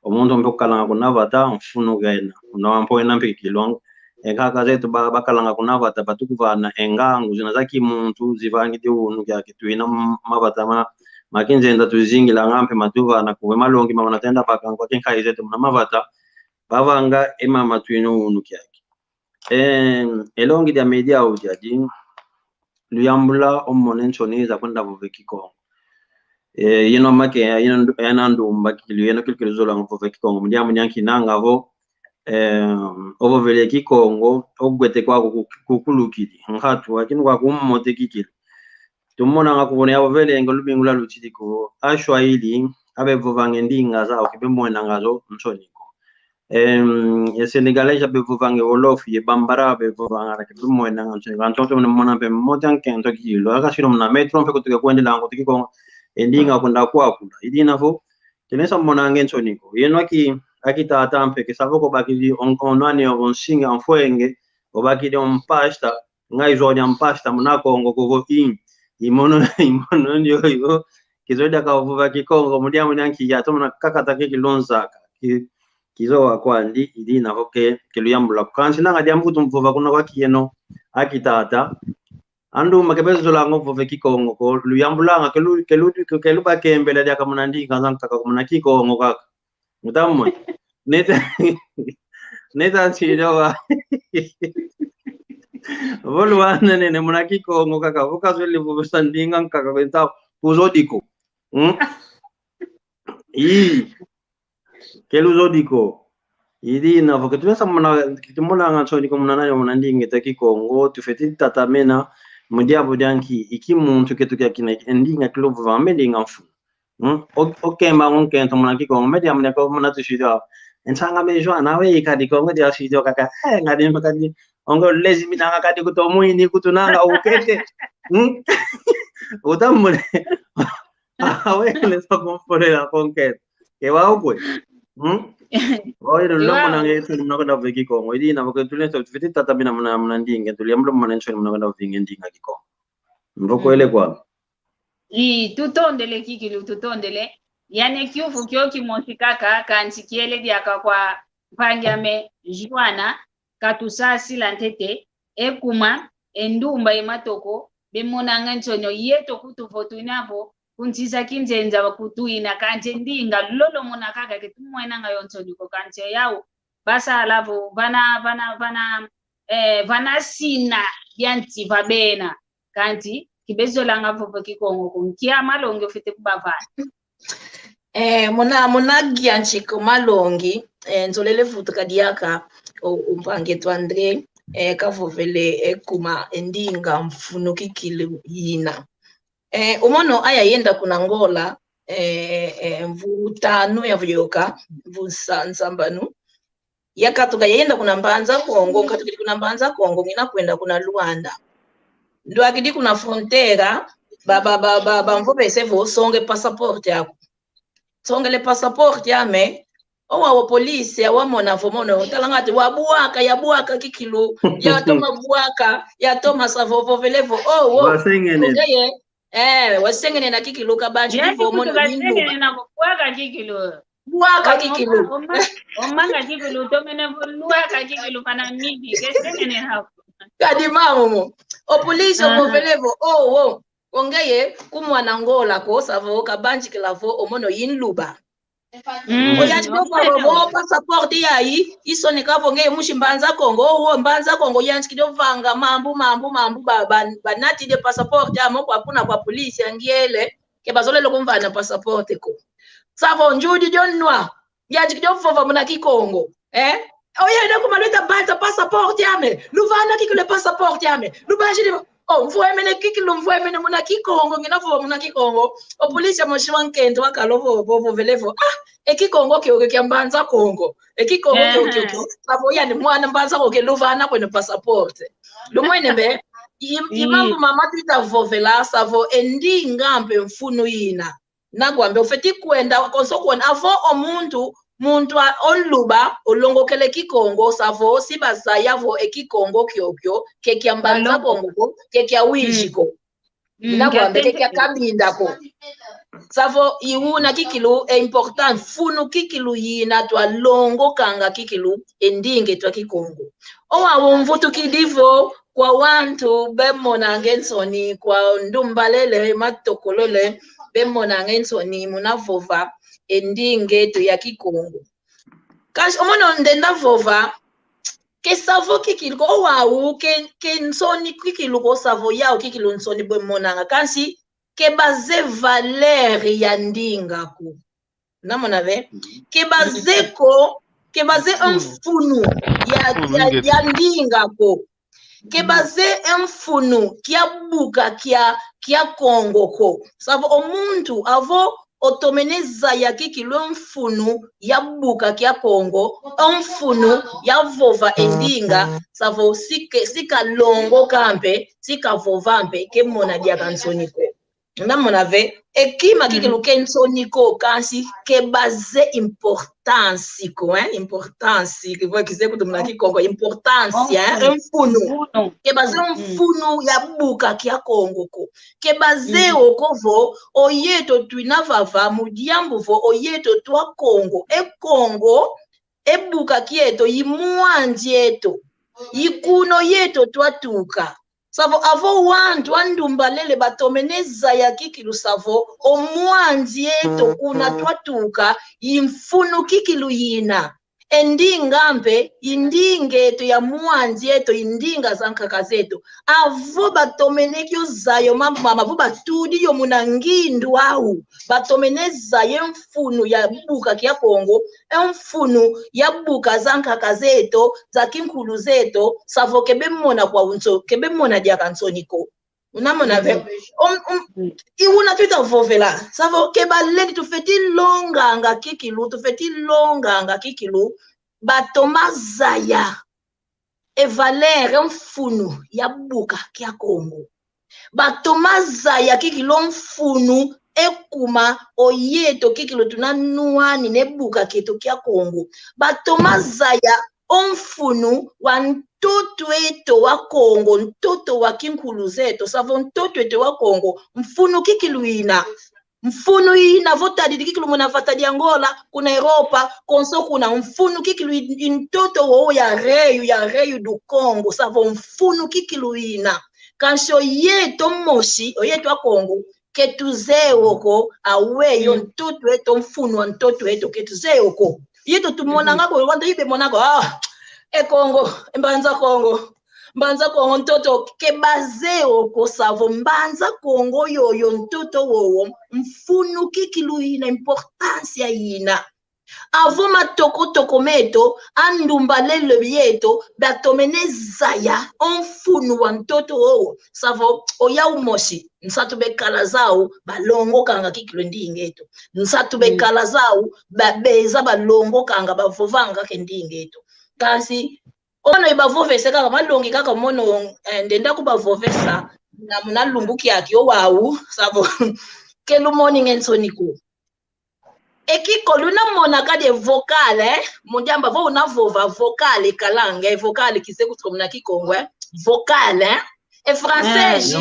O muntu mpe kukalanga kuna vata, mfunu kena. Una wampo ena mpe kilo. E nkaka zeto ba-, bakalanga kuna vata, batukuvana e ngangu zina za kimuntu, zivangidi unu kiaki twina m-, mavata ma, ma kinzenda tuzingilanga mpe matuvana kuve malongi mavana tenda bakanga kwa kinkayi zeto muna mavata, bavanga e mama twina unu kiaki. Em, e longi dia media au diadi, luyambula o mone nsoni za kwenda vova Kikongo. Eh, yeno make, yeno ndu-, yeno ndumba kikilu, yeno kikilu zolanga vova Kikongo. Mu diambu dia nki nanga vo, em, ovovele Kikongo, ogwete kwaku ku-, kukulukidi. Nkatu, akinu kwaku mmote kikilu. Tumonanga kuvona yavovelenge lumingu lwalutidi ko, Aswahili, abevovanga e ndinga zau, ke bemwenanga zo nsoni ko. Em, e Senegalês abevovanga e Wolof, ye Bambara abevovanga, ke bemwenanga nsoni ko. Antonto mona mpe mmote ankento kikilu. Aka sino muna metro mpe kutuke kwendelanga kutuki ko, e ndinga kwenda kwakula. Idina vo, kilensa monanga nsoni ko. Yeno aki, aki tata mpe, ke savo ko bakidi on, on nani o nsinga mfwenge, o bakidi on pasta, nga izo dia mpasta muna Kongo kuvo i, i mono, i mono ndioyo, kizo dia kavova Kikongo, mu diambu dia nki ya, tomona kakata ke kilonzaka, ki, kizowa kwandi, idina vo ke, kiluyambula. Kansi nanga diambu kutu mvova kuna kwa kiyeno, aki tata. Andumba ke bezolanga vova Kikongo ko, luyambulanga, kelu, kelu, kelu bakembela diaka muna ndinga zankaka, muna Kikongo kaka. Mutamwe. Neta, neta nsida wa. Vo luwana nene muna Kikongo kaka, vo kazwele vovesa ndinga nkaka kwenta kuzodiko. Hmm? Ii. Ke luzodi ko. I dina vo ke tulwesa mona, ke tumonanga nsoni ko muna nani, muna ndinga eto Kikongo, tufeti tatamena mu diambu dia nki, i ki muntu ketu kia kina, e ndinga kiluvova, me ndinga mfunu. Hmm? O, okemba ngo nkento muna Kikongo, me diambu dia ko muna tusidi wa. Nsanga me Joana, we ikadi Kongo dia sidi kaka, eh, ngadi mpaka di, ongo lezi minanga kadi kuto mwini kutunanga ukete. Hmm? Utamune. Awe, lesa kumpolela konkete. Ke wa ukwe. Hmm? Oye, lombo nange tuli muna kwenda viki Kongo. I dina vo ke tulwesa, tufeti tatamena muna, muna ndinga, tuli amlo muna nsoni muna kwenda vinge ndinga Kikongo. Mbo kwele kwa. Ii, tutondele kikilu, tutondele. Yandi kiuvu kio kimosi kaka, kansi kiele diaka kwa mpangi ame Joana, katusasila ntete, e kuma, e ndumba, e matoko, bemonanga nsoni o yeto kutu vo tuina vo, ku nsi za kinzenza kutuina, kansi e ndinga lolo mona kaka ke tumwenanga yo nsoni ko, kansi yau, basala vo, vana, vana, vana, eh, vana sina dia nsi va bena. Kansi, ke bezolanga vova Kikongo ko, nkia malongi ofete kubavana? Eh, muna, muna gia ntsiko malongi, eh, nzolele vutuka diaka, o, o mpangi eto André, eh, kavovele, eh, kuma, eh, ndinga mfunu kikilu yina. Eh, o mono aya yenda kuna Angola, eh, eh, mvu tanu yavyoka, mvu nsa-, nsambanu. Yakatuka yayenda kuna Mbanza Kongo, nkatukidi kuna Mbanza Kongo, ngina kwenda kuna Luanda. Ndwakidi kuna fronteira, ba, ba, ba, ba, bamvovese vo songe passaporte aku. Songele passaporte ame, owa wa polisi, awamona vo mono, talanga ati, wabwaka, yabwaka kikilu, yatoma bwaka, yatoma savo, vovele vo, oh, oh. Wasengene. Ongeye, eh, wasengene na kikilu kabanji. Yandi kivo mono kutuka yindu. Sengene na kubwaka kikilu. Bwaka kikilu. Oma-, oma-, omanga kikilu, tomene vo lwaka kikilu pana midi, ke sengene hako. Kadi mamu mo. O polisi, aha, ovovele vo, oh, oh. Ongeye, ku mwana Angola ko, savo, kabanjikila vo, o mono yinluba. Mm. Oyanjikidi ovova vo, passaporte yayi, isoneka vo ngeye musi Mbanza Kongo, oh, oh, Mbanza Kongo, yanjikidi ovanga mambu, mambu, mambu, ba, ba, banatidi passaporte ame kwa kuna kwa polisi ya ngiele, ke bazolele kumvana passaporte ko. Savo, njudi dio nwa, yanjikidi ovova muna Kikongo, eh? Oyenda kuma lweta banza passaporte ame, luvana kikilu passaporte ame, lubanjidi, oh, mvwemene kikilu, mvwemene muna Kikongo, ngina vova muna Kikongo, o polisi amosi wa nkento wakala ovo, vo, vovele vo, ah, e Kikongo kiokio kia Mbanza Kongo, e Kikongo kiokio, aha, savo yandi mwana Mbanza Kongo ke luvana kweno passaporte. Lumwene mbe, i, i mambu mama tuita vovela, savo e ndinga mpe mfunu yina. Nakwambe, ofeti kwenda, konso kwenda, avo o muntu, muntu a, o nluba, olongokele Kikongo, savo, si bazaya vo e Kikongo kiokio, ke kia Mbanza Kongo ko, ke kia wizi ko. Mm, nakwambe, ke kia Kabinda ko. Savo, i una kikilu, e importante, mfunu kikilu yina twalongokanga kikilu, e ndinga eto a Kikongo. Owa umvutukidi vo, kwa wantu bemonanga e nsoni, kwa ndumba lele, matoko lele, bemonanga e nsoni muna vova e ndinga eto ya Kikongo. Kansi o mono ndenda vova, ke savo kikilu ko, owau, ke, ke nsoni kikilu ko, savo yau kikilu nsoni bemonanga. Kansi ke baze valeur ya ndinga ko. Namona ve? Ke baze ko, ke baze e mfunu ya, ya, ya ndinga ko. Ke baze e mfunu kia buka kia, kia Kongo ko. Savo o muntu avo otomene zaya kikilu e mfunu ya buka kia Kongo, e mfunu ya vova e ndinga, savo si ke, si kalongoka mpe, si kavova mpe, ke mona diaka nsoni ko. Namona ve, e kima kikilu ke nsoni ko, kansi ke baze importance ko, hein? Importance, ke vo kize kutu muna Kikongo, importance, hein? E mfunu. Ke baze e mfunu ya buka kia Kongo ko. Ke baze o ko vo, o yeto twina vava, mu diambu vo, o yeto twa Kongo. E Kongo, e buka kieto, i mwanzi eto. I kuna o yeto twatuka. Savo avo wantu a ndumba lele batomene zaya kikilu savo, o mwanzi eto kuna twatuka, i mfunu kikilu yina. E ndinga mpe, i ndinga eto ya mwanzi eto, i ndinga za nkaka zeto. Avo batomene kio zaya yo mambu mama, avo batudi yo muna ngindu au, batomene zaya e mfunu ya buka kia Kongo, e mfunu ya buka za nkaka zeto, za kinkulu zeto, savo ke bemona kwa unso, ke bemona diaka nsoni ko. Unamona ve? Um, um, i una tuta vovela. Savo ke balendi tufeti longanga kikilu, tufeti longanga kikilu. Batoma zaya e valeur, e mfunu ya buka kia Kongo. Batoma zaya kikilu mfunu ekuma oyeto kikilu tuna nwani ne buka kieto kia Kongo. Batoma zaya o mfunu wa ntoto eto wa Kongo, ntoto wa kinkulu zeto, savo ntoto eto wa Kongo, mfunu kikilu ina. Mfunu ina vo tadidi kikilu muna vata dia Angola, kuna Europa, konso kuna, mfunu kikilu i, i ntoto wo ya Rei, ya Rei do Kongo, savo mfunu kikilu ina. Kansi oyeto mosi, oyeto a Kongo, ke tuzeye wo ko, aweyi o ntoto eto, mfunu wa ntoto eto, ke tuzeye wo ko. Yeto tumonanga ko, wanta ibe monanga ko, ah, e Kongo, e Mbanza Kongo, Mbanza Kongo ntoto, ke bazeye wo ko, savo Mbanza Kongo yoyo ntoto wowo, mfunu kikilu ina, importância ina. Avo matokotoko meto, a ndumba lele bieto, batomene zaya o mfunu wa ntoto wowo. Savo, oyau mosi, nsatu bekala zau, balongokanga kikilu e ndinga eto. Nsatu bekala zau, ba, beza balongokanga, bavovanga kaka e ndinga eto. Kansi, ono ibavovese kaka, malongi kaka mono, eh, ndenda kubavovesa, na muna lumbu kiaki, owau, savo, ke lumoni nge nsoni ko. E kikolo unamona kadi e vocal, eh? Mu diambu vo unavova vocal ikalanga, e vocal kizeye kutuka muna Kikongo, eh? Vocal, eh? E francês,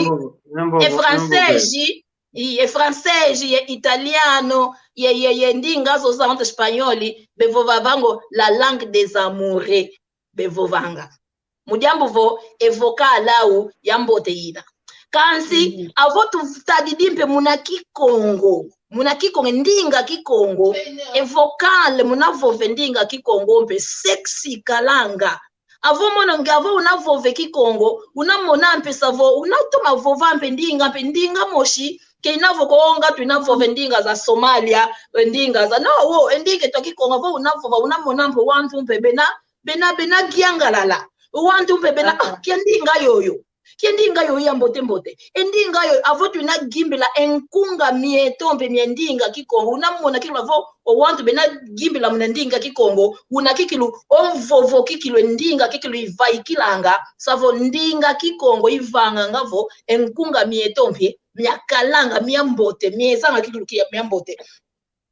e francês, i, e francês, e italiano, ye, ye, ye ndinga zozo za wantu espanhol, bevovavanga o la langue des amoureux. Bevovanga. Mu diambu vo e vocal au ya mbote ina. Kansi, avo tutadidi mpe muna Kikongo. Muna Kikongo, ndinga Kikongo. E vocal, munavova e ndinga Kikongo mpe sexy kalanga. Avo mono nge avo unavova e Kikongo, unamona mpe savo, unatoma vova mpe ndinga, mpe ndinga mosi, ke inavo ko nga tunavova e ndinga za Somalia, e ndinga za, no, wo, e ndinga eto a Kikongo, avo unavova, unamona mpe wantu mpe bena, bena, bena kiangalala. Wantu mpe bena, ah, kia ndinga yoyo. Kia ndinga yoyo ya mbote mbote. E ndinga yoyo, avo tuna gimbila e nkunga mieto mpe mie ndinga Kikongo. Unamona kila vo, o wantu bena gimbila muna ndinga Kikongo. Una kikilu, o mvovo kikilu, e ndinga kikilu ivaikilanga. Savo ndinga Kikongo ivanganga vo, e nkunga mieto mpe, miakalanga, mia mbote, miezanga kikilu kia mia mbote.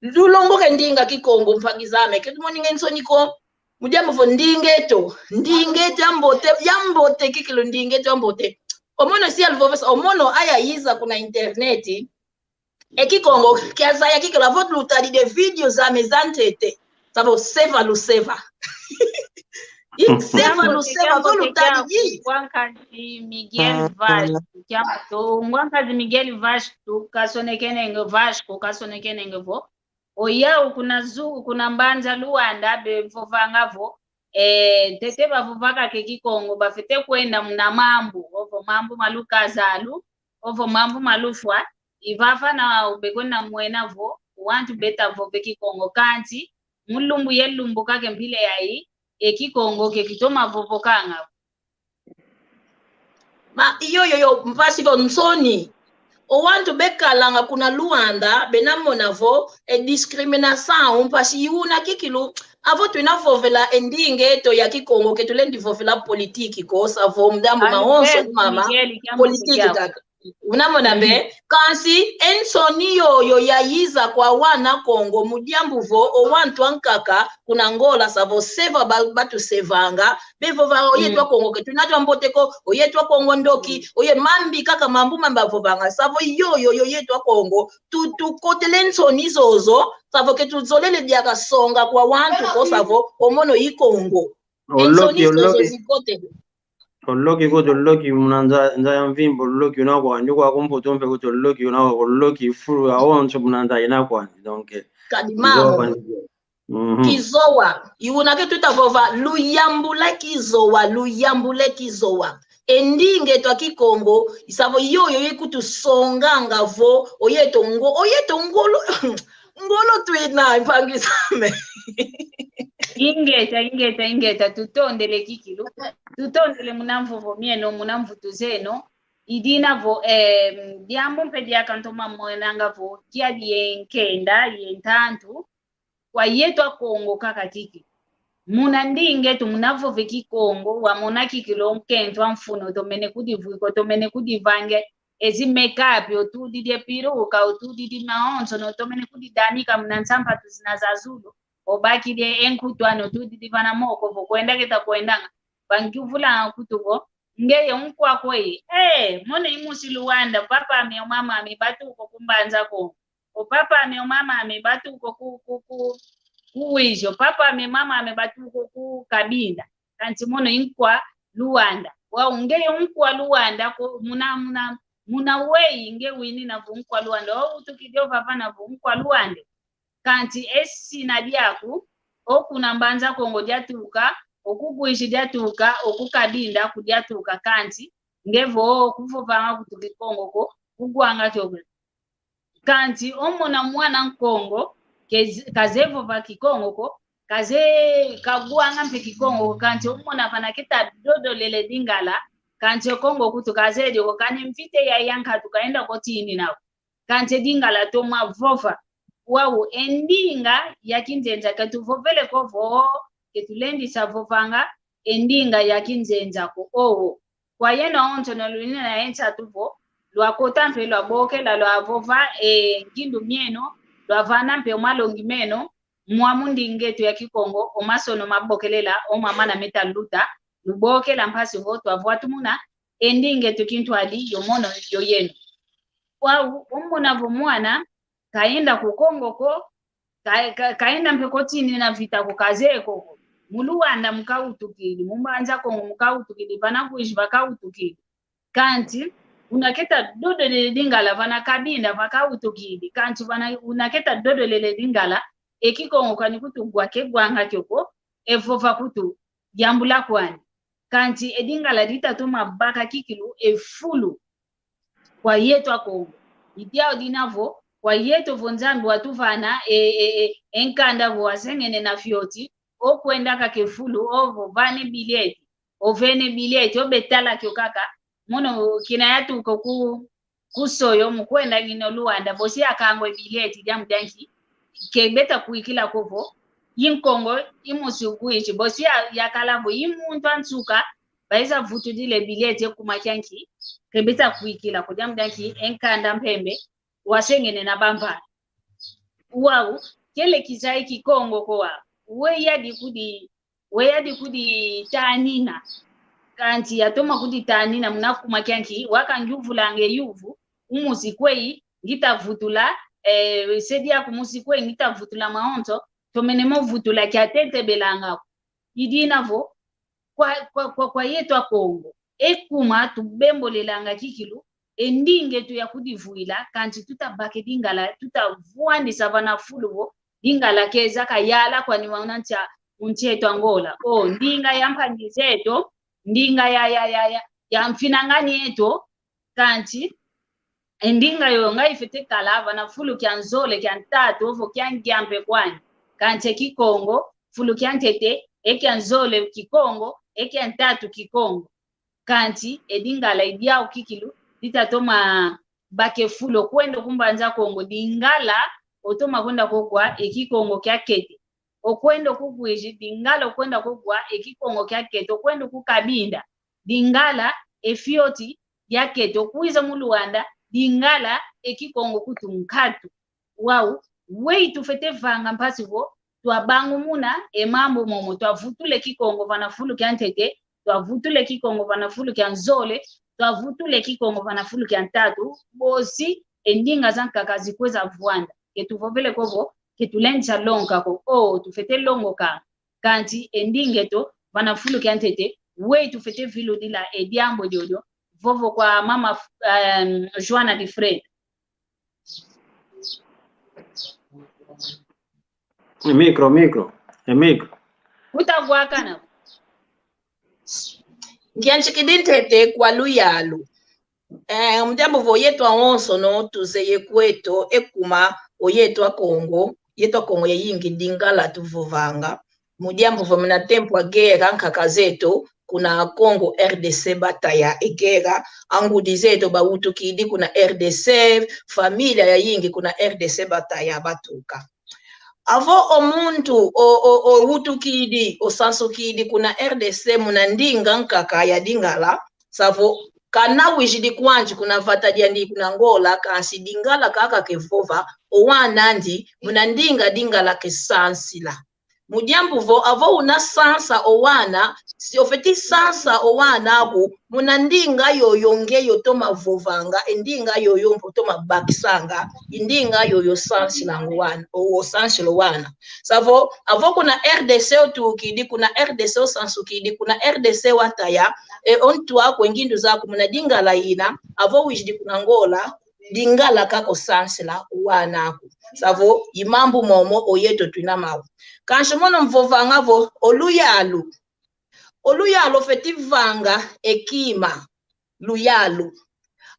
Lulongoka e ndinga Kikongo, mpangi zame, ke tumoni nge nsoni ko. Mu diambu vo ndinga eto, ndinga eto ya mbote, ya mbote kikilu ndinga eto ya mbote. O mono si aluvovesa, o mono ayayiza kuna internet. E Kikongo, kiazaya kikilu avo lutadidi e video zame za ntete. Savo seva luseva. I seva luseva vo lutadidi. Ngwankazi Miguel Vasco, kiambote. Ngwankazi Miguel Vasco, kasonekene nge Vasco, kasonekene nge vo. Oyau kuna zu, kuna Mbanza Luanda, bevovanga vo. Eh, ntete bavovaka ke Kikongo, bafwete kwenda muna mambu, ovo mambu malukazalu, ovo mambu malufwa, ivava na bekwenda mwena vo, wantu beta vova e Kikongo kanti, mu lumbu ye lumbu kaka e mpila yayi, e Kikongo ke kitoma vovokanga. Ma, iyo, iyo, iyo, mpasi vo nsoni. O wantu bekalanga kuna Luanda, bena mona vo, e discriminação, mpasi i una kikilu, avo tuna vovela e ndinga eto ya Kikongo, ke tulendi vovela politique ko, savo mu diambu mawonso mama, politique kaka. Una mona mpe, kansi e nsoni yoyo yayiza kwa wana Kongo mu diambu vo o wantu ankaka kuna Angola savo seva ba, batusevanga, bevova oyeto a Kongo ke tuna twa mbote ko, oyeto a Kongo ndoki, oye mambi kaka mambu mambi bavovanga, savo yoyo, yoyeto a Kongo, tu, tukotele nsoni zozo, savo ke tuzolele diaka songa kwa wantu ko, savo o mono i Kongo. E nsoni zozo zikotele. Oloki ko, toloki muna nza, nza ya mvimba, oloki una kwandi, kwa kumputu mpe ko toloki una, oloki fulu ya onso muna nza ina kwandi. Donc, kadi mamo. Mhm. Kizowa. I una ke tuta vova, luyambula kizowa, luyambula kizowa. E ndinga eto a Kikongo, i sa vo yoyo yekutusonganga vo, o yeto ngo-, o yeto ngolo, ngolo twina, mpangi zame. Ingeta, ingeta, ingeta, tutondele kikilu. Tutondele muna mvovo mieno, muna mvutu zeno. I dina vo, eh, diambu mpe diaka ntoma monanga vo, kiadi ye nkenda, ye ntantu, kwa yeto Akongo kaka kikilu. Muna ndinga eto, muna vova e Kikongo, wamona kikilu o nkento a mfunu, otomene kudivwika, otomene kudivange, ezi make-up, otudidi e piruka, otudidi mawonso, otomene kudidanika muna nsampatu zina za zulu, obakidi e nkutu ani, otudidi vana moko, vo kwenda keta kwendanga, bangiuvulanga kutu vo, ngeye nkwa kweyi. Eh, mono i musi Luanda, papa ami, o mama ami, batuka ku Mbanza Kongo. O papa ami, o mama ami, batuka ku, ku, ku, ku Uíge. O papa ami, mama ami, batuka ku Cabinda. Kansi mono i nkwa Luanda. Wau ngeye nkwa Luanda ko, muna, muna, muna weyi nge winina vo nkwa Luanda. Wau utukidi ovava na vo nkwa Luanda. Kansi e sina diaku, o kuna Mbanza Kongo diatuka, o ku Uíge diatuka, o ku Cabinda ku diatuka, kansi nge vo kuvovanga kutu Kikongo ko, kuguanga kio ko. Kansi o mona mwana Nkongo, kez-, kazeye vova Kikongo ko, kazeye kaguanga mpe Kikongo ko, kansi o mona vana keta dodolele Lingala, kansi o Kongo kutu kazeye dio ko, kani mvite ya yankatu kaenda ko tinina ko. Kansi e Lingala toma vova. Wau e ndinga ya kinzenza, ke tuvovele ko vo, ke tulendisa vovanga e ndinga ya kinzenza ko. Oo. Kwa yeno awonso na lunina na ye nsatu vo, lwakota mpe lwabokela, lwavova e ngindu mieno, lwavana mpe o malongi meno, mwa mu ndinga eto ya Kikongo, o masono mabokelela, o mamana meta luta, lubokela mpasi vo twavwatumuna e ndinga eto kintwadi, yo mono yo yeno. Wau, o mona vo mwana, kaenda ku Kongo ko, ka-, ka-, kaenda mpe ko tinina vita ko, kazeye ko ko. Mu Luanda mu kautukidi, mu Mbanza Kongo mu kautukidi, vana Uíge va kautukidi. Kansi, una keta dodolele Lingala, vana Cabinda va kautukidi. Kansi, vana, una keta dodolele Lingala, e Kikongo kani kutu gwa keguanga kio ko, e vova kutu, yambula kwani. Kansi e Lingala ditatoma baka kikilu e fulu kwa yeto Akongo. I diau dina vo, kwa yeto vo Nzambi watuvana e, e, e, e nkanda vo wasengene na fioti, o kwenda kaka e fulu, o vo vana e bilhete, o vene bilhete, o betala kio kaka, mono kina yatuka ku, ku Soyo, mu kwenda ngina o Luanda, bosi yakangwa e bilhete, diambu dia nki, ke beta kwikila ko vo, i Nkongo, i musi Uíge, bosi ya, yakala vo, i muntu a nsuka, baiza vutudila e bilhete kuma kia nki, ke beta kwikila ko, diambu dia nki, e nkanda mpembe, wasengene na bamvana. Wau, kele kizaya Kikongo ko wau, we yadi kudi, we yadi kuditanina. Kansi yatoma kuditanina muna kuma kia nki, wakangiuvulanga e yuvu, umusi kweyi, ngita vutula, eh, se diaku musi kweyi, ngita vutula mawonso, tomene mo vutula kiatete belanga ko. I dina vo, kwa, kwa, kwa, kwa yeto Akongo. E kuma tubembolelanga kikilu, e ndinga eto ya kudivwila, kansi tuta baka e Lingala, tuta vwandisa vana fulu vo, Lingala keza kayala kwani muna nsi a, mu nsi eto Angola. O, ndinga ya mpangi zeto, ndinga ya, ya, ya, ya, ya mfinangani eto, kansi, e ndinga yo nga ifwete kala vana fulu kia nzole, kia ntatu, ovo kia ngiampe kwani. Kansi e Kikongo, fulu kia ntete, e kia nzole Kikongo, e kia ntatu Kikongo. Kansi, e Lingala i diau kikilu, ditatoma baka e fulu, o kwenda ku Mbanza Kongo, Lingala, otoma kwenda ko gwa, e Kikongo kiakete. O kwenda ku Uíge, Lingala o kwenda ko gwa, e Kikongo kiakete. O kwenda ku Cabinda, Lingala, e fioti, diakete. O kwiza mu Luanda, Lingala, e Kikongo kutu nkatu. Wau, weyi tufwete vanga mpasi vo, twabangumuna e mambu momo, twavutula e Kikongo vana fulu kia ntete, twavutula e Kikongo vana fulu kia nzole, twavutula e Kikongo vana fulu kia ntatu, bosi e ndinga zankaka zikweza vwanda. Ke tuvovele ko vo, ke tulendisa longoka ko, o, tufwete longoka. Kansi e ndinga eto, vana fulu kia ntete, weyi tufwete viludila e diambu diodio, vovo kwa mama, em, Joana de Freitas. E micro, micro. E micro. Utagwakana. Ngianjikidi ntete kwa luyalu. Eh, mu diambu vo yeto awonsono tuzeye kweto, ekuma o yeto a Kongo, yeto a Kongo yayingi Lingala tuvovanga. Mu diambu vo muna tempo a guerra nkaka zeto, kuna Congo R D C bataya e guerra, angudi zeto bawutukidi kuna R D C, família yayingi kuna R D C bataya batuka. Avo o muntu o, o, owutukidi, osansukidi kuna R D C muna ndinga nkaka ya Lingala, savo kana wizidi kwandi kuna vata diandi kuna Angola, kansi Lingala kaka kevova, o wana andi muna ndinga Lingala kesansila. Mu diambu vo, avo una sansa o wana, si ofeti sansa o wana aku muna ndinga yoyo ngeye otoma vovanga, e ndinga yoyo mpe otoma bakisanga, e ndinga yoyo osansilanga o wana, o, osansila o wana. Savo, avo kuna R D C otukidi, kuna R D C osansukidi, kuna R D C wataya, e, o ntu aku, e ngindu zaku muna Lingala ina, avo wizidi kuna Angola, Lingala kaka osansila o wana aku. Savo, i mambu momo o yeto twina mau. Kansi mono mvovanga vo, o luyalu. O luyalu ofeti vanga e kima. Luyalu.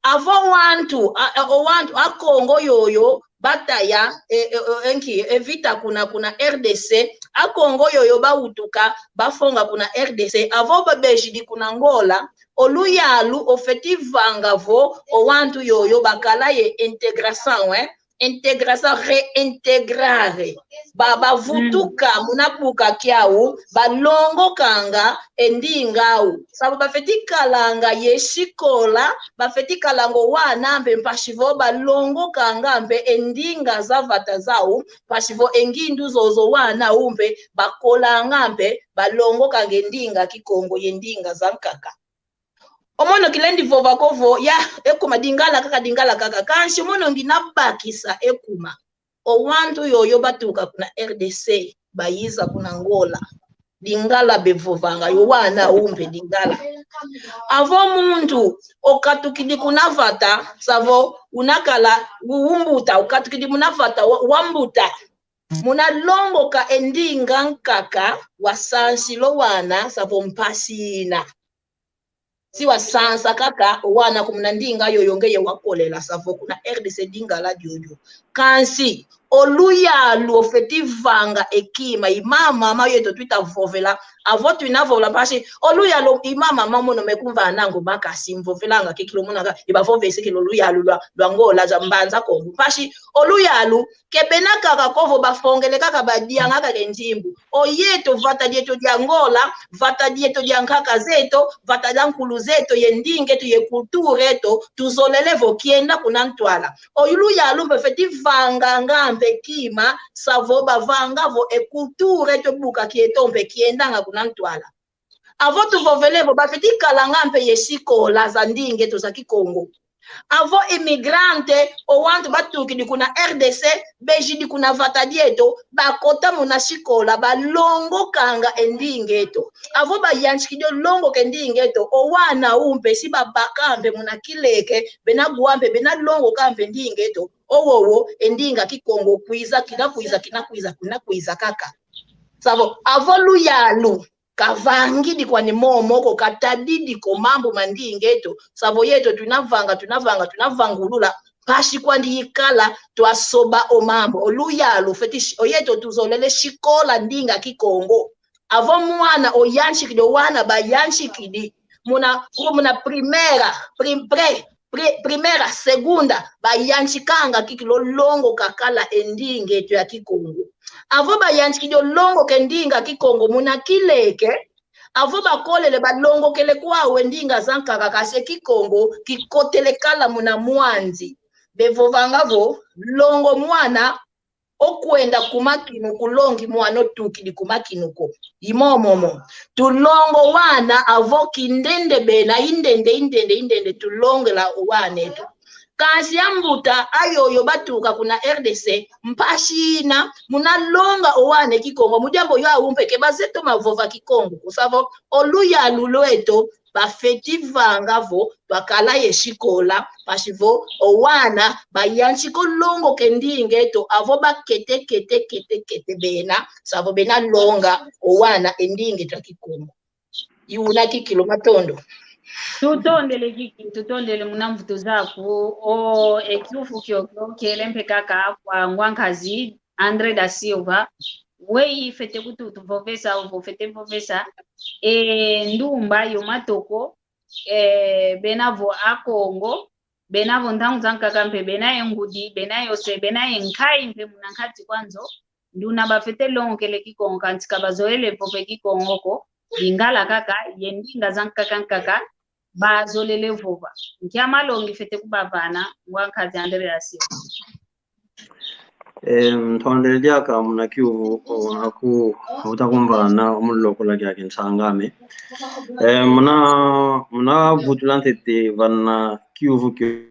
Avo wantu, a, a, o wantu a Kongo yoyo, bataya, e, e, e, enki, e vita kuna, kuna R D C, a Kongo yoyo bawutuka, bafonga kuna R D C, avo babezidi kuna Angola, o luyalu ofeti vanga vo, o wantu yoyo bakala ye integração, eh? Integração, reintegrar. Ba, bavutuka muna buka kiau, balongokanga e ndinga au. Savo bafeti kalanga ye sikola, bafeti kalanga o wana mpe mpasi vo balongokanga mpe e ndinga za vata zau, mpasi vo e ngindu zozo wana au mpe bakolanga mpe balongokanga e ndinga Kikongo ye ndinga zankaka. O mono kilendi vova ko vo, ya, ekuma Lingala kaka, Lingala kaka. Kansi o mono ngina bakisa ekuma. O wantu yoyo batuka kuna R D C, bayiza kuna Angola. Lingala bevovanga, yo wana au mpe Lingala. Avo muntu okatukidi kuna vata, savo unakala u-, umbuta, okatukidi muna vata wa, wambuta. Muna longoka e ndinga nkaka, wasansila o wana, savo mpasi ina. Si wasansa kaka o wana aku muna ndinga yoyo ngeye wakolela, savo kuna R D C Lingala diodio. Kansi o luyalu ofeti vanga e kima, i mama, mama yeto twita vovela, avo twina vovela mpasi o luyalu, i mama, mama mono mekumvananga makasi, mvovelanga kikilu monanga, i bavovese kikilu luyalu lwa, lwa Angola, za Mbanza Kongo. Mpasi o luyalu ke bena kaka ko vo bafongele kaka, badianga kaka e nzimbu. O yeto vata dieto dia Angola, vata dieto dia nkaka zeto, vata dia nkulu zeto, ye ndinga eto, ye cultura eto, tuzolele vo kienda kuna ntwala. O luyalu mpe feti vanganga mpe kima, savo bavanga vo e cultura eto, buka kieto mpe kiendanga kuna ntwala. Avo tuvovele vo bafeti kalanga mpe ye sikola za ndinga eto za Kikongo. Avo imigrante, o wantu batukidi kuna R D C, bezidi kuna vata dieto, bakota muna sikola, balongokanga e ndinga eto. Avo bayantikidi o longoka e ndinga eto, o wana au mpe si babaka mpe muna kileke, bena wa mpe, bena longoka mpe ndinga eto, owowo, e ndinga Kikongo kwiza, kina kwiza, kina kwiza, kina kwiza kaka. Savo, avo luyalu kavangidi kwani momo ko, katadidi ko mambu ma ndinga eto. Savo yeto twina vanga, twina vanga, twina vangulula. Mpasi kwandi ikala twasoba o mambu. O luyalu feti si-, o yeto tuzolele sikola ndinga Kikongo. Avo mwana oyantikidi, o wana bayantikidi. Muna, muna primeira, prim-, pré, pri-, primeira, segunda, bayantikanga kikilu o longoka kala e ndinga eto ya Kikongo. Avo bayantikidi o longoka e ndinga Kikongo muna kileke, avo bakolele balongokele kwau e ndinga zankaka, kansi e Kikongo kikotele kala muna mwandi. Bevovanga vo, longo mwana, okwenda ku makinu ko, longi mwana otukidi ku makinu ko. I momo momo. Tulonga o wana avo kindende bena, indende, indende, indende, tulongela o wana eto. Kansi ambuta ayoyo batuka kuna R D C, mpasi ina, muna longa o wana e Kikongo, mu diambu yo au mpe ke baze toma vova Kikongo ko. Savo, o luyalu lweto, bafeti vanga vo twakala ye sikola, mpasi vo o wana bayantika o longoka e ndinga eto, avo bakete, kete, kete, kete bena, sa vo bena longa o wana e ndinga eto ya Kikongo. I una kikilu, matondo. Tutondele kiki, tutondele muna mvutu zaku, o, e kiuvu kiokio kiele mpe kaka kwa ngwankazi André da Silva. Wei fete kutu-, tuvovesa, ovo fete vovesa e ndumba yo matoko, e, bena vo Akongo, bena vo ntangu zankaka mpe bena ye ngudi, bena ye ose, bena ye nkayi mpe muna nkati kwa nzo. Nduna bafete longokele Kikongo, kansi ka bazoele vova e Kikongo ko, Lingala kaka, ye ndinga zankaka nkaka bazolele vova. Nkia malongi fete kubavana, ngwankazi Andreas? Eh, ntondele diaka muna kiuvu, o, aku, uta kumvana, o, mu lokola kiaki nsang'ame. Eh, muna, muna vutula ntete vana kiuvu kio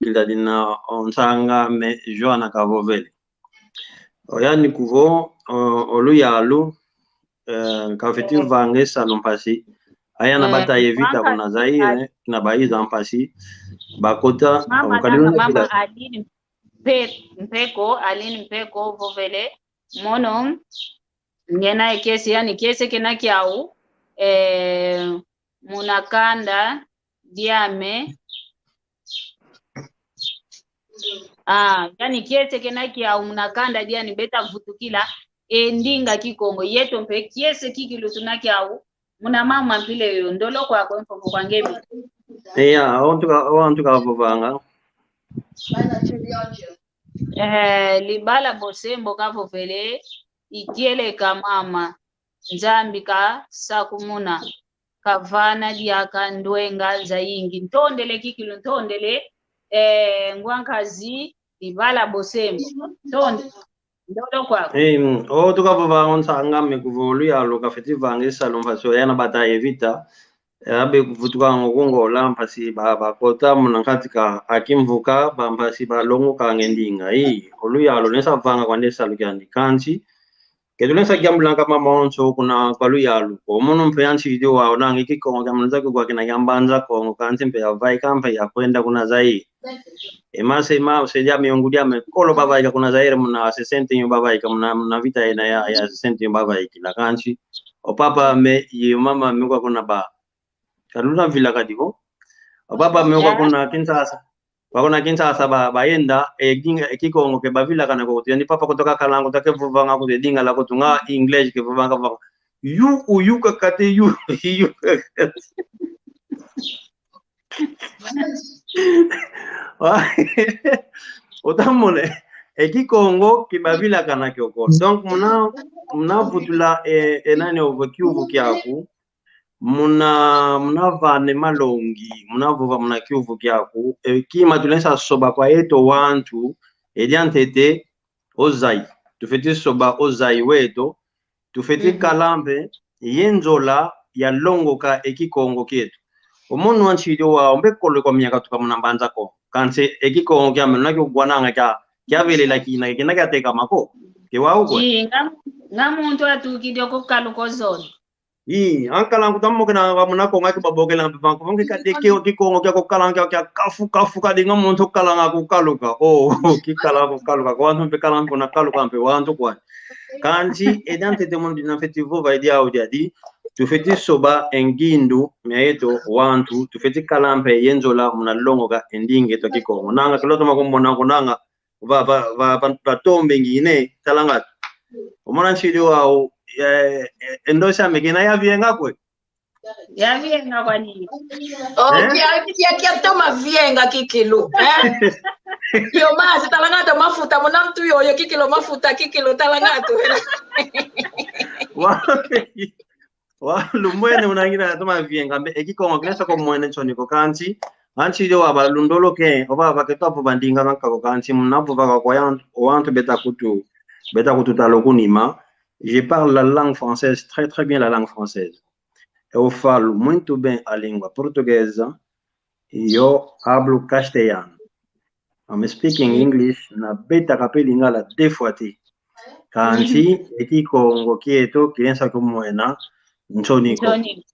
kila dina, o, nsang'ame Joana kavovele. O, yani kuvo, o, o luyalu, eh, kafeti vanga e salu mpasi. Ayana, eh, bata ye vita kuna Zaire, na baiza mpasi bakota, mama, o, kadina mama Aline Mpe-, Mpeko, Aline Mpeko vovele, mono, ngena e kiese, yani kiese kena kiau, eh, muna kanda diame. Ah, yani kiese kena kiau muna kanda diani beta vutukila e ndinga Kikongo. Yeto mpe kiese kikilu tuna kiau muna mama mpile yo. Ndolo kwako, mpopo kwa ngemi. Iya, o antu ka, o antu kavovanga. Eh, Libala Bosembo kavovele, i kieleka mama. Nzambi kasakumuna, kavana diaka ndwenga zayingi. Ntondele kikilu, ntondele, eh, ngwankazi Libala Bosembo. Ntonde. Ndolo kwako. Eh, mm, o tukavova o nsang'ame kuvo luyalu kafeti vanga e salu mpasi o yana bata ye vita. Eh, abe kuvutuka ngo ku Ngola mpasi ba, bakota muna nkati ka akimvuka, ba mpasi balongokanga e ndinga. Ii, o luyalu lwensa vanga kwandi e salu kiandi. Kansi, ke tulwensa kiambulanga mawonso kuna kwa luyalu ko. Mono mpe ansi dio wa onange Kikongo kia muna nza kikwa kina kia Mbanza Kongo, kansi mpe yavaika mpe yakwenda kuna Zaire. E mase ma, ose diame, yongu diame, kolo bavaika kuna Zaire muna sesenta nyo bavaika muna, muna vita yena ya, ya sesenta nyo bavaikila. Kansi o papa ame, ye mama ame kwa kuna ba. Ka luna vila kadi vo. O papa ame kwa kuna Kinshasa. Kwa kuna Kinshasa ba, bayenda, e, dinga, e, Kikongo ke bavilakana ko, kuti, yani papa kutoka kalangu, take vovanga kuti, Lingala kutu nga English ke vovanga, vovanga. You, you kakate, you, you kakate. Utamone, e Kikongo ke bavilakana kiokio. Donc, muna, muna vutula, e, e nani ovo kiuvu kiaku, muna, muna vana e malongi, muna vova muna kiuvu kiaku, e, kima tulenda soba kwa yeto wantu, e diantete, o zai. Tufeti soba o zai weto, tufeti kala mpe ye nzola ya longoka e Kikongo kieto. O mono wa nsi dio wau mbe kolo kwa miaka tuka muna Mbanza Kongo. Kansi e Kikongo kiame nuna kio gwananga kia, kia velela kina, kina kia tekama ko. Ke wau ko. Ii, nga, nga muntu atukidi o kukaluka o zona. Ii, ankala nkuta mokena wa muna Kongo aki babokela mpe banko. Bonge kate ke o Kikongo kia kukalanga kia, kia kafu, kafu kadi nga muntu kalanga kukaluka. O, kikala kukaluka. Kwa wantu mpe kalanga kuna kaluka mpe wantu kwa. Kansi, e diantete mono dina feti vova e diau diadi. Tufeti soba e ngindu, mia yeto, wantu, tufeti kala mpe ye nzola, muna longoka e ndinga eto Kikongo. Nanga, kilo toma kumona kunanga, va, va, va, va, va tombe ngine, talanga tu. O mona nsi dio wau, e, e, e ndosi ame kina ya vienga kwe. Ya vienga kwani. Oh, eh? Kia, kia, kia toma vienga kikilu, eh? Yo mazi, talanga tu mafuta, muna ntu yoyo kikilu mafuta, kikilu talanga tu. Wa, wa, lumwene unangina toma vienga, mbe, e Kikongo, kile sa ko mwene nsoni ko kansi, ansi dio wa balundolo ke, o ba, ba ke twa vova ndinga zankaka ko kansi, muna vova kwa kwa yan-, o wantu beta kutu, beta kututala o kunima. Je parle la langue française, très, très bien la langue française. Eu falo muito bem a língua portuguesa, eu hablo castelhano. I'm speaking English, na beta kape Lingala deux fois ti. Kansi, e Kikongo kieto, kilensa kumwena, Nsoni ko. Nsoni.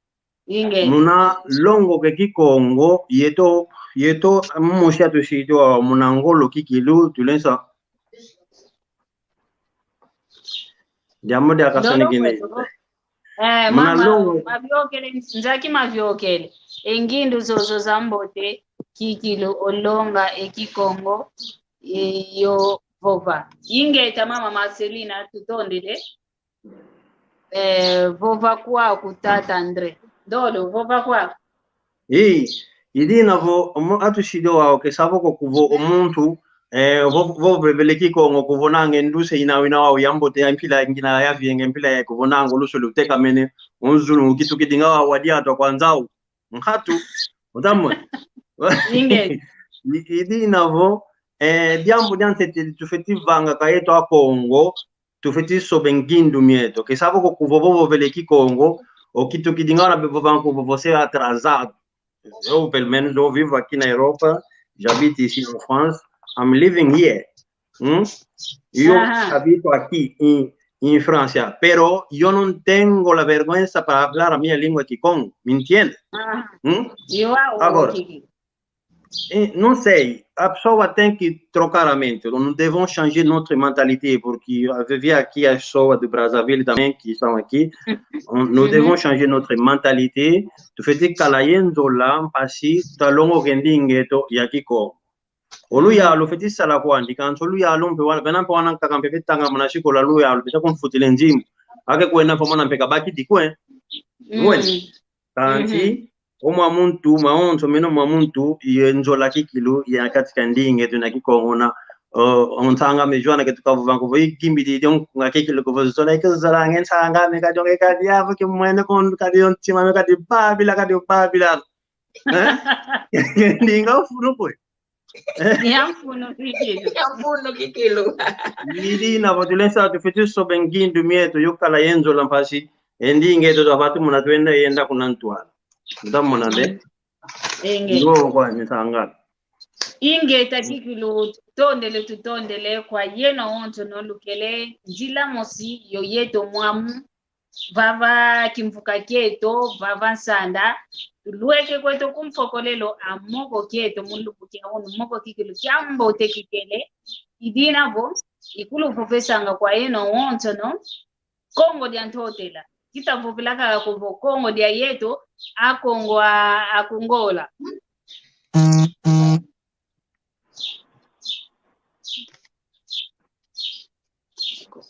Inge. Muna longoka e Kikongo, yeto, yeto, mosi atusidi wau, muna ngolo kikilu, tulenda sa. Diambu dia kasani kine. Eh, muna mama, longo. Maviokele, nzaki maviokele. E ngindu zozo zambote, kikilu, olonga, e Kikongo, e, yo, vova. Ingeta mama Marcelina, tutondele. Eh, vova kwaku tata André. Ndolo, vova kwaku. Ii, i dina vo, omo-, atusidi wau ke savo ko kuvo o muntu, eh, vo, vovele Kikongo kuvonanga e ndusa ina wina wau yambote ya mpila ngina yavienge mpila ya kuvonanga o luso lutekamene, o nzungu kitukidi nga wau wa diatu kwa nzau. Nkatu, utamona. Inge. I, i dina vo, eh, diambu dia ntete tufeti vanga ka yeto Akongo, tufeti soba e ngindu mieto. Ke savo ko kuvo vovele Kikongo, o kitukidi nga wana bevovanga kuvo você é atrasado. Eu, pelo menos, eu vivo aqui na Europa, j'habite ici en France, I'm living here. Hum? Yo habito aqui em, em França, pero yo não tenho la vergüenza para hablar a minha língua Kikongo, me entiende? Hum? Agora, eh, não sei, a pessoa tem que trocar a mente. Nous devons changer notre mentalité, porque eu vi aqui as pessoas de Brazzaville também que estão aqui. Nous devons changer notre mentalité. Tufeti kala ye nzola mpasi talongoka e ndinga eto ya Kikongo. O luyalu lufeti sala kwandi, kansi o luyalu mpe wana, bena mpe wana nkaka mpe feti tanga muna sikola luyalu, beta kumfutila e nzimbu. Ake kwenda mpe mwana mpe kabakidi kwe. Wena. Kansi, o mwa muntu, mawonso mena mwa muntu, ye nzola kikilu, ya kati ka ndinga eto na Kikongo na, o, o nsang'ame zwana ke tukavovanga kuvo, i kimbidi, dio nkunga kikilu kuvo, zola, ike zola, nge nsang'ame, kadionge, kadi, avo, kimwene, kon, kadi, o ntima, me, kadi, babila, kadi, babila. Eh? Ndinga mfunu kwe. Ya mfunu kikilu. Ya mfunu kikilu. I dina vo tulenda sa tufeti soba e ngindu mieto yo kala ye nzola mpasi. E ndinga eto twa vatu muna twenda yenda kuna ntwala. Utamona nde? Enge. Ngo kwa nisangala. Ingeta kikilu tutondele, tutondele kwa yeno wonso no lukele nzila mosi yo yeto mwamu. Vava kimvuka kieto, vava nsanda, tulweke kweto kumfokolelo a moko kieto mu lumbu kia unu, moko kikilu kiambote kikele, i dina vo, ikuluvovesanga kwa yeno wonso no, Kongo dia Ntotela. Kita vovela kaka kuvo Kongo dia yeto, Akongo a, a Kongola.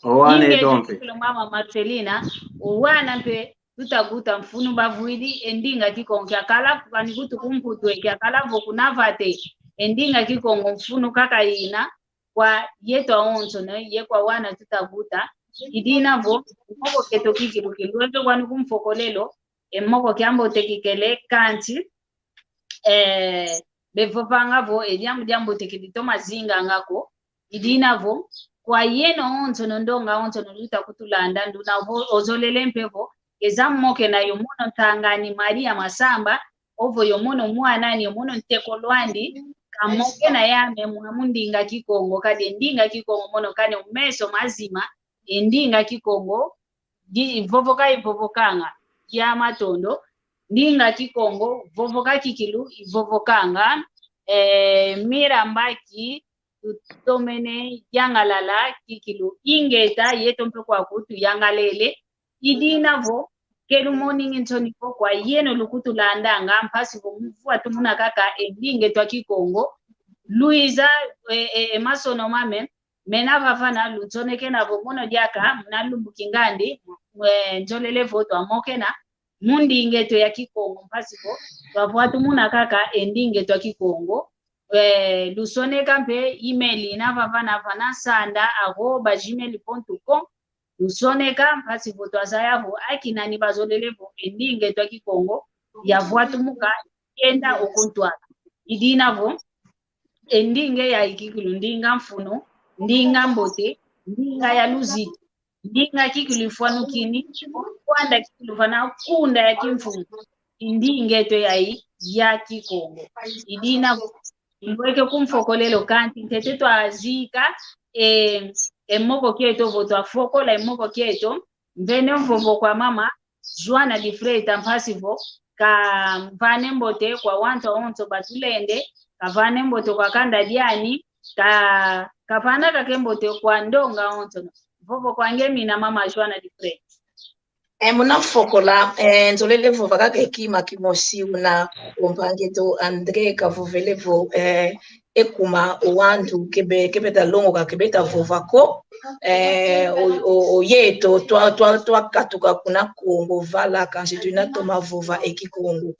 Owana. Inge eto mpe. Mama Marcelina, owana mpe tutaguta mfunu bavwidi, e ndinga Kikongo kiakala kwani kutu ku Mputu e, kiakala vo kuna vata e, e ndinga Kikongo mfunu kaka ina, kwa yeto awonso no, ye kwa wana tutaguta, i dina vo, moko kieto kikilu kilweke kwani kumfokolelo, e moko kiambote kikele, kansi, eh, bevovanga vo, e diambu diambote ke ditoma zinganga ko, i dina vo, kwa yeno wonso no ndonga wonso no luta kutulanda, nduna vo, ozolele mpe vo, keza mokena yo mono ntang'ani Maria Masamba, ovo yo mono mwan'ani, yo mono ntekolo andi, kamokena yame mwa mu ndinga Kikongo, kadi e ndinga Kikongo mono kane o meso mazima, e ndinga Kikongo, di, vovoka ivovokanga, ya matondo, ndinga Kikongo, vovoka kikilu, ivovokanga, eh, Mira Mbaki, tutomene, yangalala, kikilu, ingeta, yeto mpe kwaku tuyangalele, i dina vo, ke lumoningi nsoni vo kwa yeno lukutulandanga, mpasi vo muvwa tumuna kaka, e ndinga eto a Kikongo, luiza, e, e, e masono mame, mena vavana lunsonekena vo mono diaka, muna lumbu kingandi, mwe, nzolele vo twamokena, mu ndinga eto ya Kikongo, mpasi vo, twavwa tumuna kaka, e ndinga eto ya Kikongo, eh, lusoneka mpe email ina vavana vana sanda arroba gmail ponto com, lusoneka, mpasi vo twazaya vo, aki nani bazolele vo, e ndinga eto ya Kikongo, yavwa tumuka, yenda o ku ntwala. I dina vo, e ndinga ya kikilu, ndinga mfunu, ndinga mbote, ndinga ya luzitu, ndinga kikilu ifwanukini, kwanda kikilu vana kunda ya kimfumu, i ndinga eto yayi ya Kikongo. I dina vo, ilweke kumfokolelo kansi, ntete twazika, e, e moko kieto vo twafokola e moko kieto, mvene mvovo kwa mama, Joana de Freitas, mpasi vo kavane mbote kwa wantu awonso batulende, kavane mbote kwa kanda diani, ka, kavana kake mbote kwa ndonga awonso. Vovo kwa nge mina, mama Joana de Freitas. E, muna fokola, e, nzolele vova kaka e kima kimosi una o mpangi eto André kavovele vo, e, e kuma o wantu ke be, ke beta longoka, ke beta vova ko, e, o, o, o yeto twa, twa, twakatuka kuna Kongo vala kansi twina toma vova e Kikongo.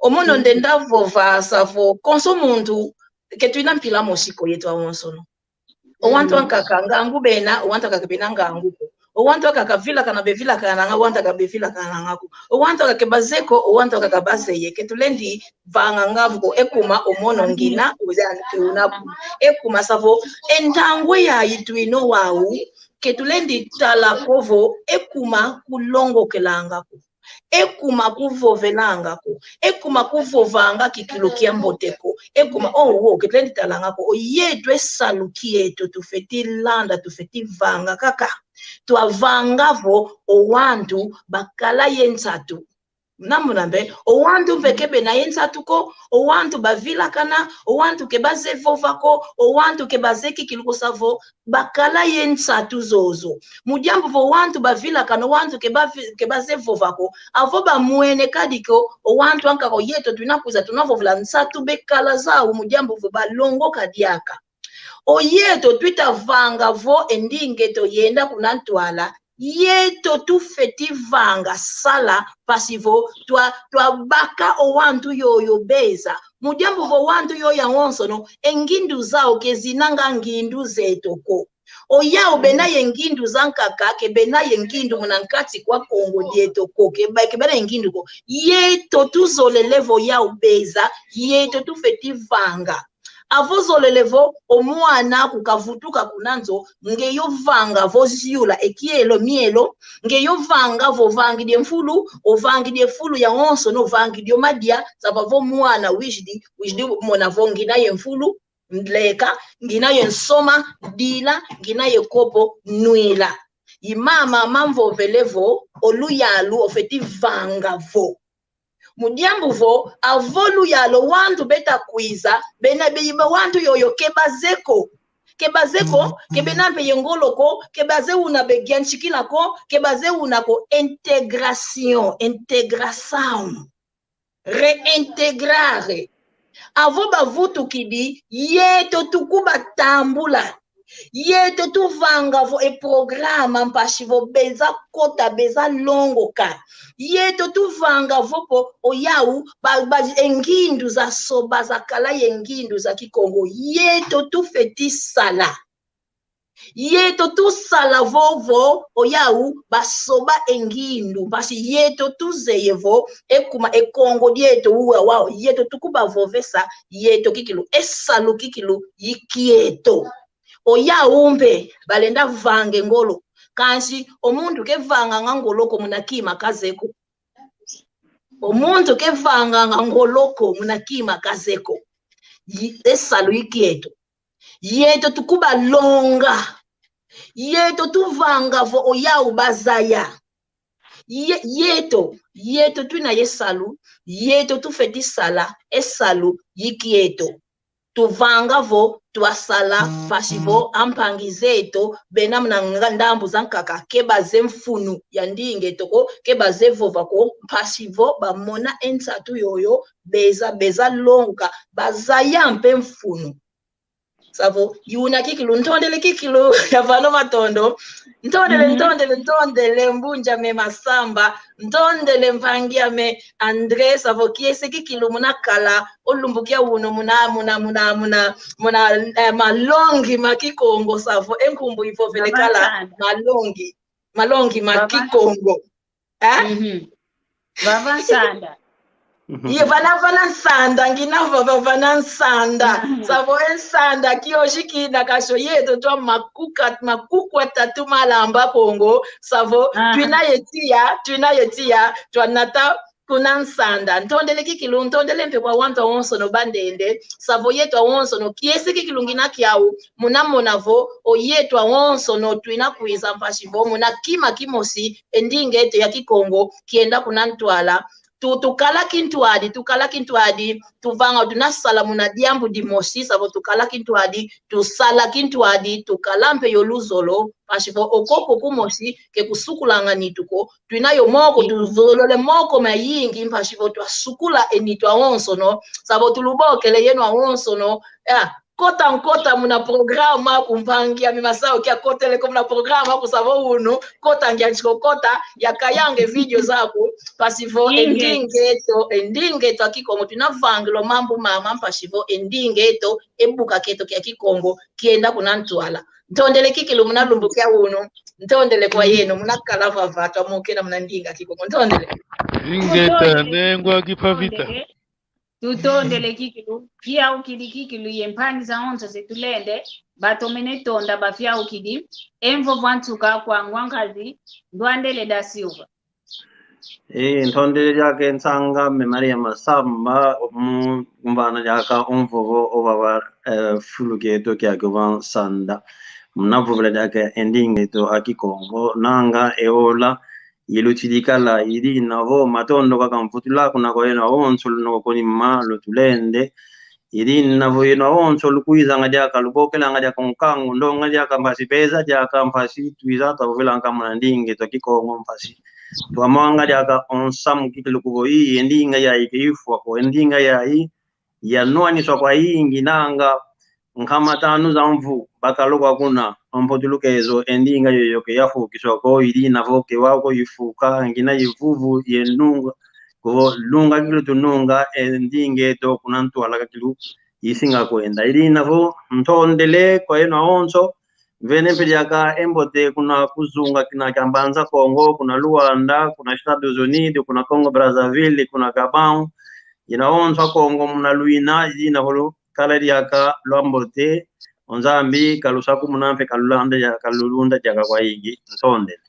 O mono nde nda vova sa vo konso muntu ke twina mpila mosi ko yeto awonsono. O wantu ankaka ngangu bena, o wantu ankaka bena ngangu ko. O wantu ankaka vilakana bevilakananga, o wantu ankaka bevilakananga ko. O wantu ankaka bazeye ko, o wantu ankaka bazeye. Ke tulendi vanga nga vo ko e kuma o mono ngina, o ya ke una ko. E kuma sa vo, e ntangwa yayi twina wau, ke tulendi tala ko vo e kuma kulongokelanga ko. E kuma kuvovelanga ko. E kuma kuvovanga kikilu kia mbote ko. E kuma, oh, oh, ke tulendi talanga ko. O yeto e salu kieto tufeti landa, tufeti vanga kaka. Twavanga vo o wantu bakala ye nsatu. Namuna mpe, o wantu mpe ke bena ye nsatu ko, o wantu bavilakana, o wantu ke bazeye vova ko, o wantu ke bazeye kikilu ko sa vo, bakala ye nsatu zozo. Mu diambu vo wantu bavilakana, wantu ke bavi-, ke bazeye vova ko, avo bamwene kadi ko, o wantu ankaka o yeto twina kwiza tuna vovela nsatu bekala zau mu diambu vo balongoka diaka. O yeto twita vanga vo e ndinga eto yenda kuna ntwala, yeto tufeti vanga sala, mpasi vo twa, twabaka o wantu yoyo beza. Mu diambu vo wantu yoyo awonsono, e ngindu zau ke zina nga ngindu zeto ko. O yau bena ye ngindu zankaka, ke bena ye ngindu muna nkati kwa Kongo dieto ko, ke ba-, ke bena ye ngindu ko. Yeto tuzolele vo yau beza, yeto tufeti vanga. Avo zolele vo o mwana aku kavutuka kuna nzo, nge yo vanga vo ziula e kielo mielo, nge yo vanga vo vangidi e mfulu, ovangidi e fulu yawonsono, ovangidi o madia, sa vo mwana wizidi, wizidi mona vo ngina ye mfulu, leka, ngina ye nsoma, dila, ngina ye kopo, nwila. I mama mamvovele vo, o luyalu ofeti vanga vo. Mu diambu vo, avo luyalu wantu beta kwiza, bena beiba wantu yoyo ke bazeye ko. Ke bazeye ko, ke bena mpe ye ngolo ko, ke bazeye una begianshikila ko, ke bazeye una ko intégration, intégração. Reintegrar. Avo bavutukidi, yeto tukubatambula. Yeto tuvanga vo e programa mpasi vo beza kota, beza longoka. Yeto tuvanga vo po o yau ba, ba, e ngindu za soba zakala ye ngindu za Kikongo. Yeto tufeti sala. Yeto tusala vovo, o yau basoba e ngindu, mpasi yeto tuzeye vo, e kuma e Kongo dieto uwa wau, yeto tukubavovesa, yeto kikilu, e salu kikilu, i kieto. O yau mpe, balenda vanga e ngolo, kansi o muntu ke vanganga ngolo ko muna kima kazeye ko. O muntu ke vanganga ngolo ko muna kima kazeye ko. Yi-, e salu i kieto. Yeto tukubalonga. Yeto tuvanga vo o yau bazaya. Ye-, yeto, yeto twina ye salu, yeto tufeti sala, e salu i kieto. Tuvanga vo twasala mpasi vo ampangi zeto, bena muna nga-, ndambu zankaka, ke bazeye mfunu ya ndinga eto ko, ke bazeye vova ko, mpasi vo bamona e nsatu yoyo, beza, beza longoka, bazaya mpe mfunu. Sa vo, i una kikilu, ntondele kikilu, ya vana matondo. Ntondele, mhm, ntondele, ntondele, mbunja me Masamba, ntondele mpangi ame André, sa vo kiese kikilu muna kala, o lumbu kia unu muna, muna, muna, muna, muna, eh, malongi ma Kikongo, sa vo e nkumbu ivovele kala, malongi, malongi ma Kikongo. Eh? Mhm. Vava nsanda. Ye vana, vana nsanda, ngina vava, vana nsanda. Mhm. Sa vo e nsanda, kioshi kina kasho yeto twa makuka, makuku atatu malamba Kongo. Sa vo, ah, twina ye tiya, twina ye tiya, twanata, kuna nsanda. Ntondele kikilu, ntondele mpe kwa wantu awonsono bandende, savo yetu awonsono, kiese kikilu ngina kiau, muna mona vo, o yetu awonsono, twina kwiza mpasi vo, muna kima kimosi, e ndinga eto ya Kikongo, kienda kuna ntwala. Tu, tukala kintwadi, tukala kintwadi, tuvanga, tuna sala muna diambu dimosi, savo tukala kintwadi, tusala kintwadi, tukala mpe yo luzolo, mpasi vo okoko kumosi, ke kusukulanga nitu ko, twina yo moko, tuzolole moko mayingi, mpasi vo twasukula e nitu awonsono, savo tulubokele yeno awonsono, ya, kota nkota muna programa aku mpangi ame Masao, kia kotele ko muna programa aku savo unu, kota ngia nshiko kota, ya kayanga e video zaku, mpasi vo e ndinga eto, e ndinga eto a Kikongo, twina vangilwa mambu mama, mpasi vo e ndinga eto, e buka keto kia Kikongo, kienda kuna ntwala. Ntondele kikilu muna lumbu kia unu, ntondele kwa yeno, muna kala vava, twamokena muna ndinga Kikongo, ntondele. Ingeta, nengwa kipavita. Tutondele kikilu, fiaukidi kikilu ye mpangi zawonso zetulende, batomene tonda bafiaukidi, e mvovo a nsuka kwa ngwa nkazi, Ndwandele da Silva. E, ntondele diaka e nsanga ame Maria Masamba, mu, kumvana diaka o mvovo o vava, eh, fulu kieto kia kuva nsanda. Muna vovela diaka e ndinga eto a Kikongo, nanga e ola, ilutidi kala, i dina vo matondo kaka mvutula kuna kwa yeno awonso luna kwa konima lutulende. I dina vo yeno awonso lukwizanga diaka, lubokelanga diaka nkangu, ndonga diaka mpasi, beza diaka mpasi, twiza twavovelanga muna ndinga eto a Kikongo mpasi. Twamwanga diaka o nsamu kikilu kuvo i, e ndinga yayi ke ifwa ko, e ndinga yayi yanwaniswa kwayingi nanga nkama tanu za mvu bakala kwa kuna, o mputulukezo e ndinga yoyo ke yafukiswa ko, i dina vo ke wau ko ifuka, ngina ivuvu ye nunga, ko nunga kikilu tununga e ndinga eto kuna ntwala kikilu isinga kwenda. I dina vo ntondele kwa yeno awonso, mvene mpe diaka e mbote kuna kuzunga kina kia Mbanza Kongo, kuna Luanda, kuna Estados Unidos, kuna Congo Brazzaville, kuna Gabão, yeno awonso a Kongo muna lwina, i dina vo lukala diaka lwa mbote, o Nzambi kalusakumuna mpe kalulanda dia, kalulunda diaka kwayingi, nsondele.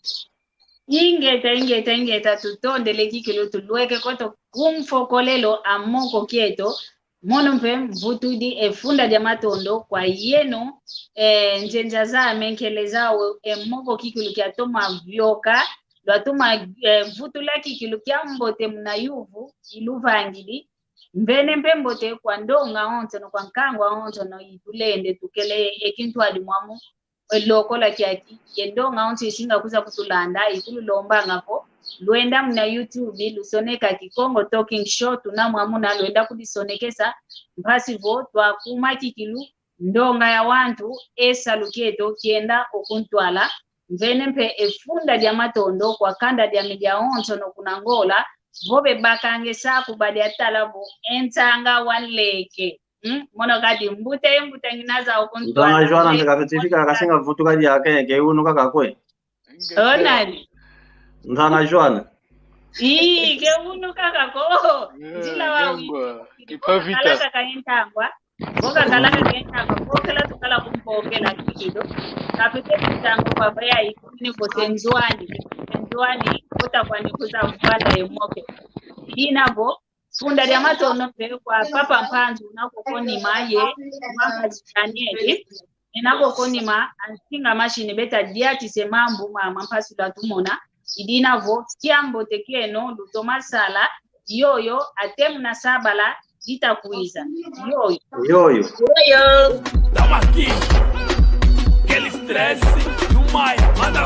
Ingeta, ingeta, ingeta, tutondele kikilu, tulweke koto ku mfokolelo a moko kieto, mono mpe mvutudi e funda dia matondo kwa yeno, eh, nzenza zame nkele zau, e moko kikilu kiatoma vioka, lwatoma, eh, vutula kikilu kia mbote muna yuvu iluvangidi, mvene mpe mbote kwa ndonga onsono, kwa nkangu onsono itulende tukele e kintwadi mwamu, e lokola kiaki, ye ndonga onso isinga kwiza kutulanda, ikululombanga vo, lwenda muna YouTube, lusoneka Kikongo Talking Show, tuna mwamuna, lwenda kudisonekesa, mpasi vo twakuma kikilu, ndonga ya wantu, e salu kieto kienda o kuntwala, mvene mpe e funda dia matondo kwa kanda diame diawonsono kuna Ngola, vo bebakanga e saku badia tala vo e nsanga wa nleke. Hmm? Mono kadi mbuta ye mbuta ngina zau o kuntwala. Nzanga Joana, nze ka certificat kasinga vutuka diaka, ke unu kaka kwe. O nani? Nzanga Joana. Ii, ke unu kaka ko. Eh, nzila wa nengwa, wi. Kipavita. Kalaka ka entangwa. Boka kalaka ka entangwa. Bokela tukala kumpokela kikilu. Kapete kuntangwa kwa baya ikuni ko tenzwani. Tenzwani, kota kwani kuza mfanda ye moke. Dina bo, funda dia matondo mpe kwa Papa Mpanzu una koko nima ye, Mama Daniel, ena koko nima, ansinga mashini beta diatise mambu mama mpasi lwatumona, i dina vo, kiambote kieno, lutoma sala, yoyo, ate muna sabala, dita kwiza. Yoyo. Yoyo. Yoyo. Tamaki. Quel stress, you my mother.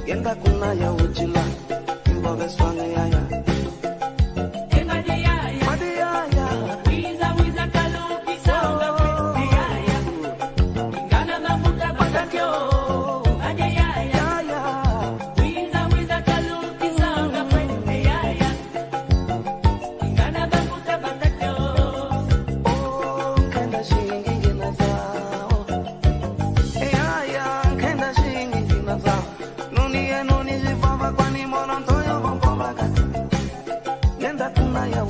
Ngienda kuna ya ujila, imbo beswange yaya. Ema de yaya. Madi yaya. Wiza, wiza, kalu, kisanga, kwende yaya. Ngana mafuta bakatio. Ema de yaya. Yaya. Wiza, wiza, kalu, kisanga, kwende yaya. Ngana mafuta bakatio. Oh, nkenda zingi ngina zau. Yaya, nkenda zingi ngina zau. Nuni ye nuni zivava kwani mono ntoyo bombo bakati. Ngienda kuna ya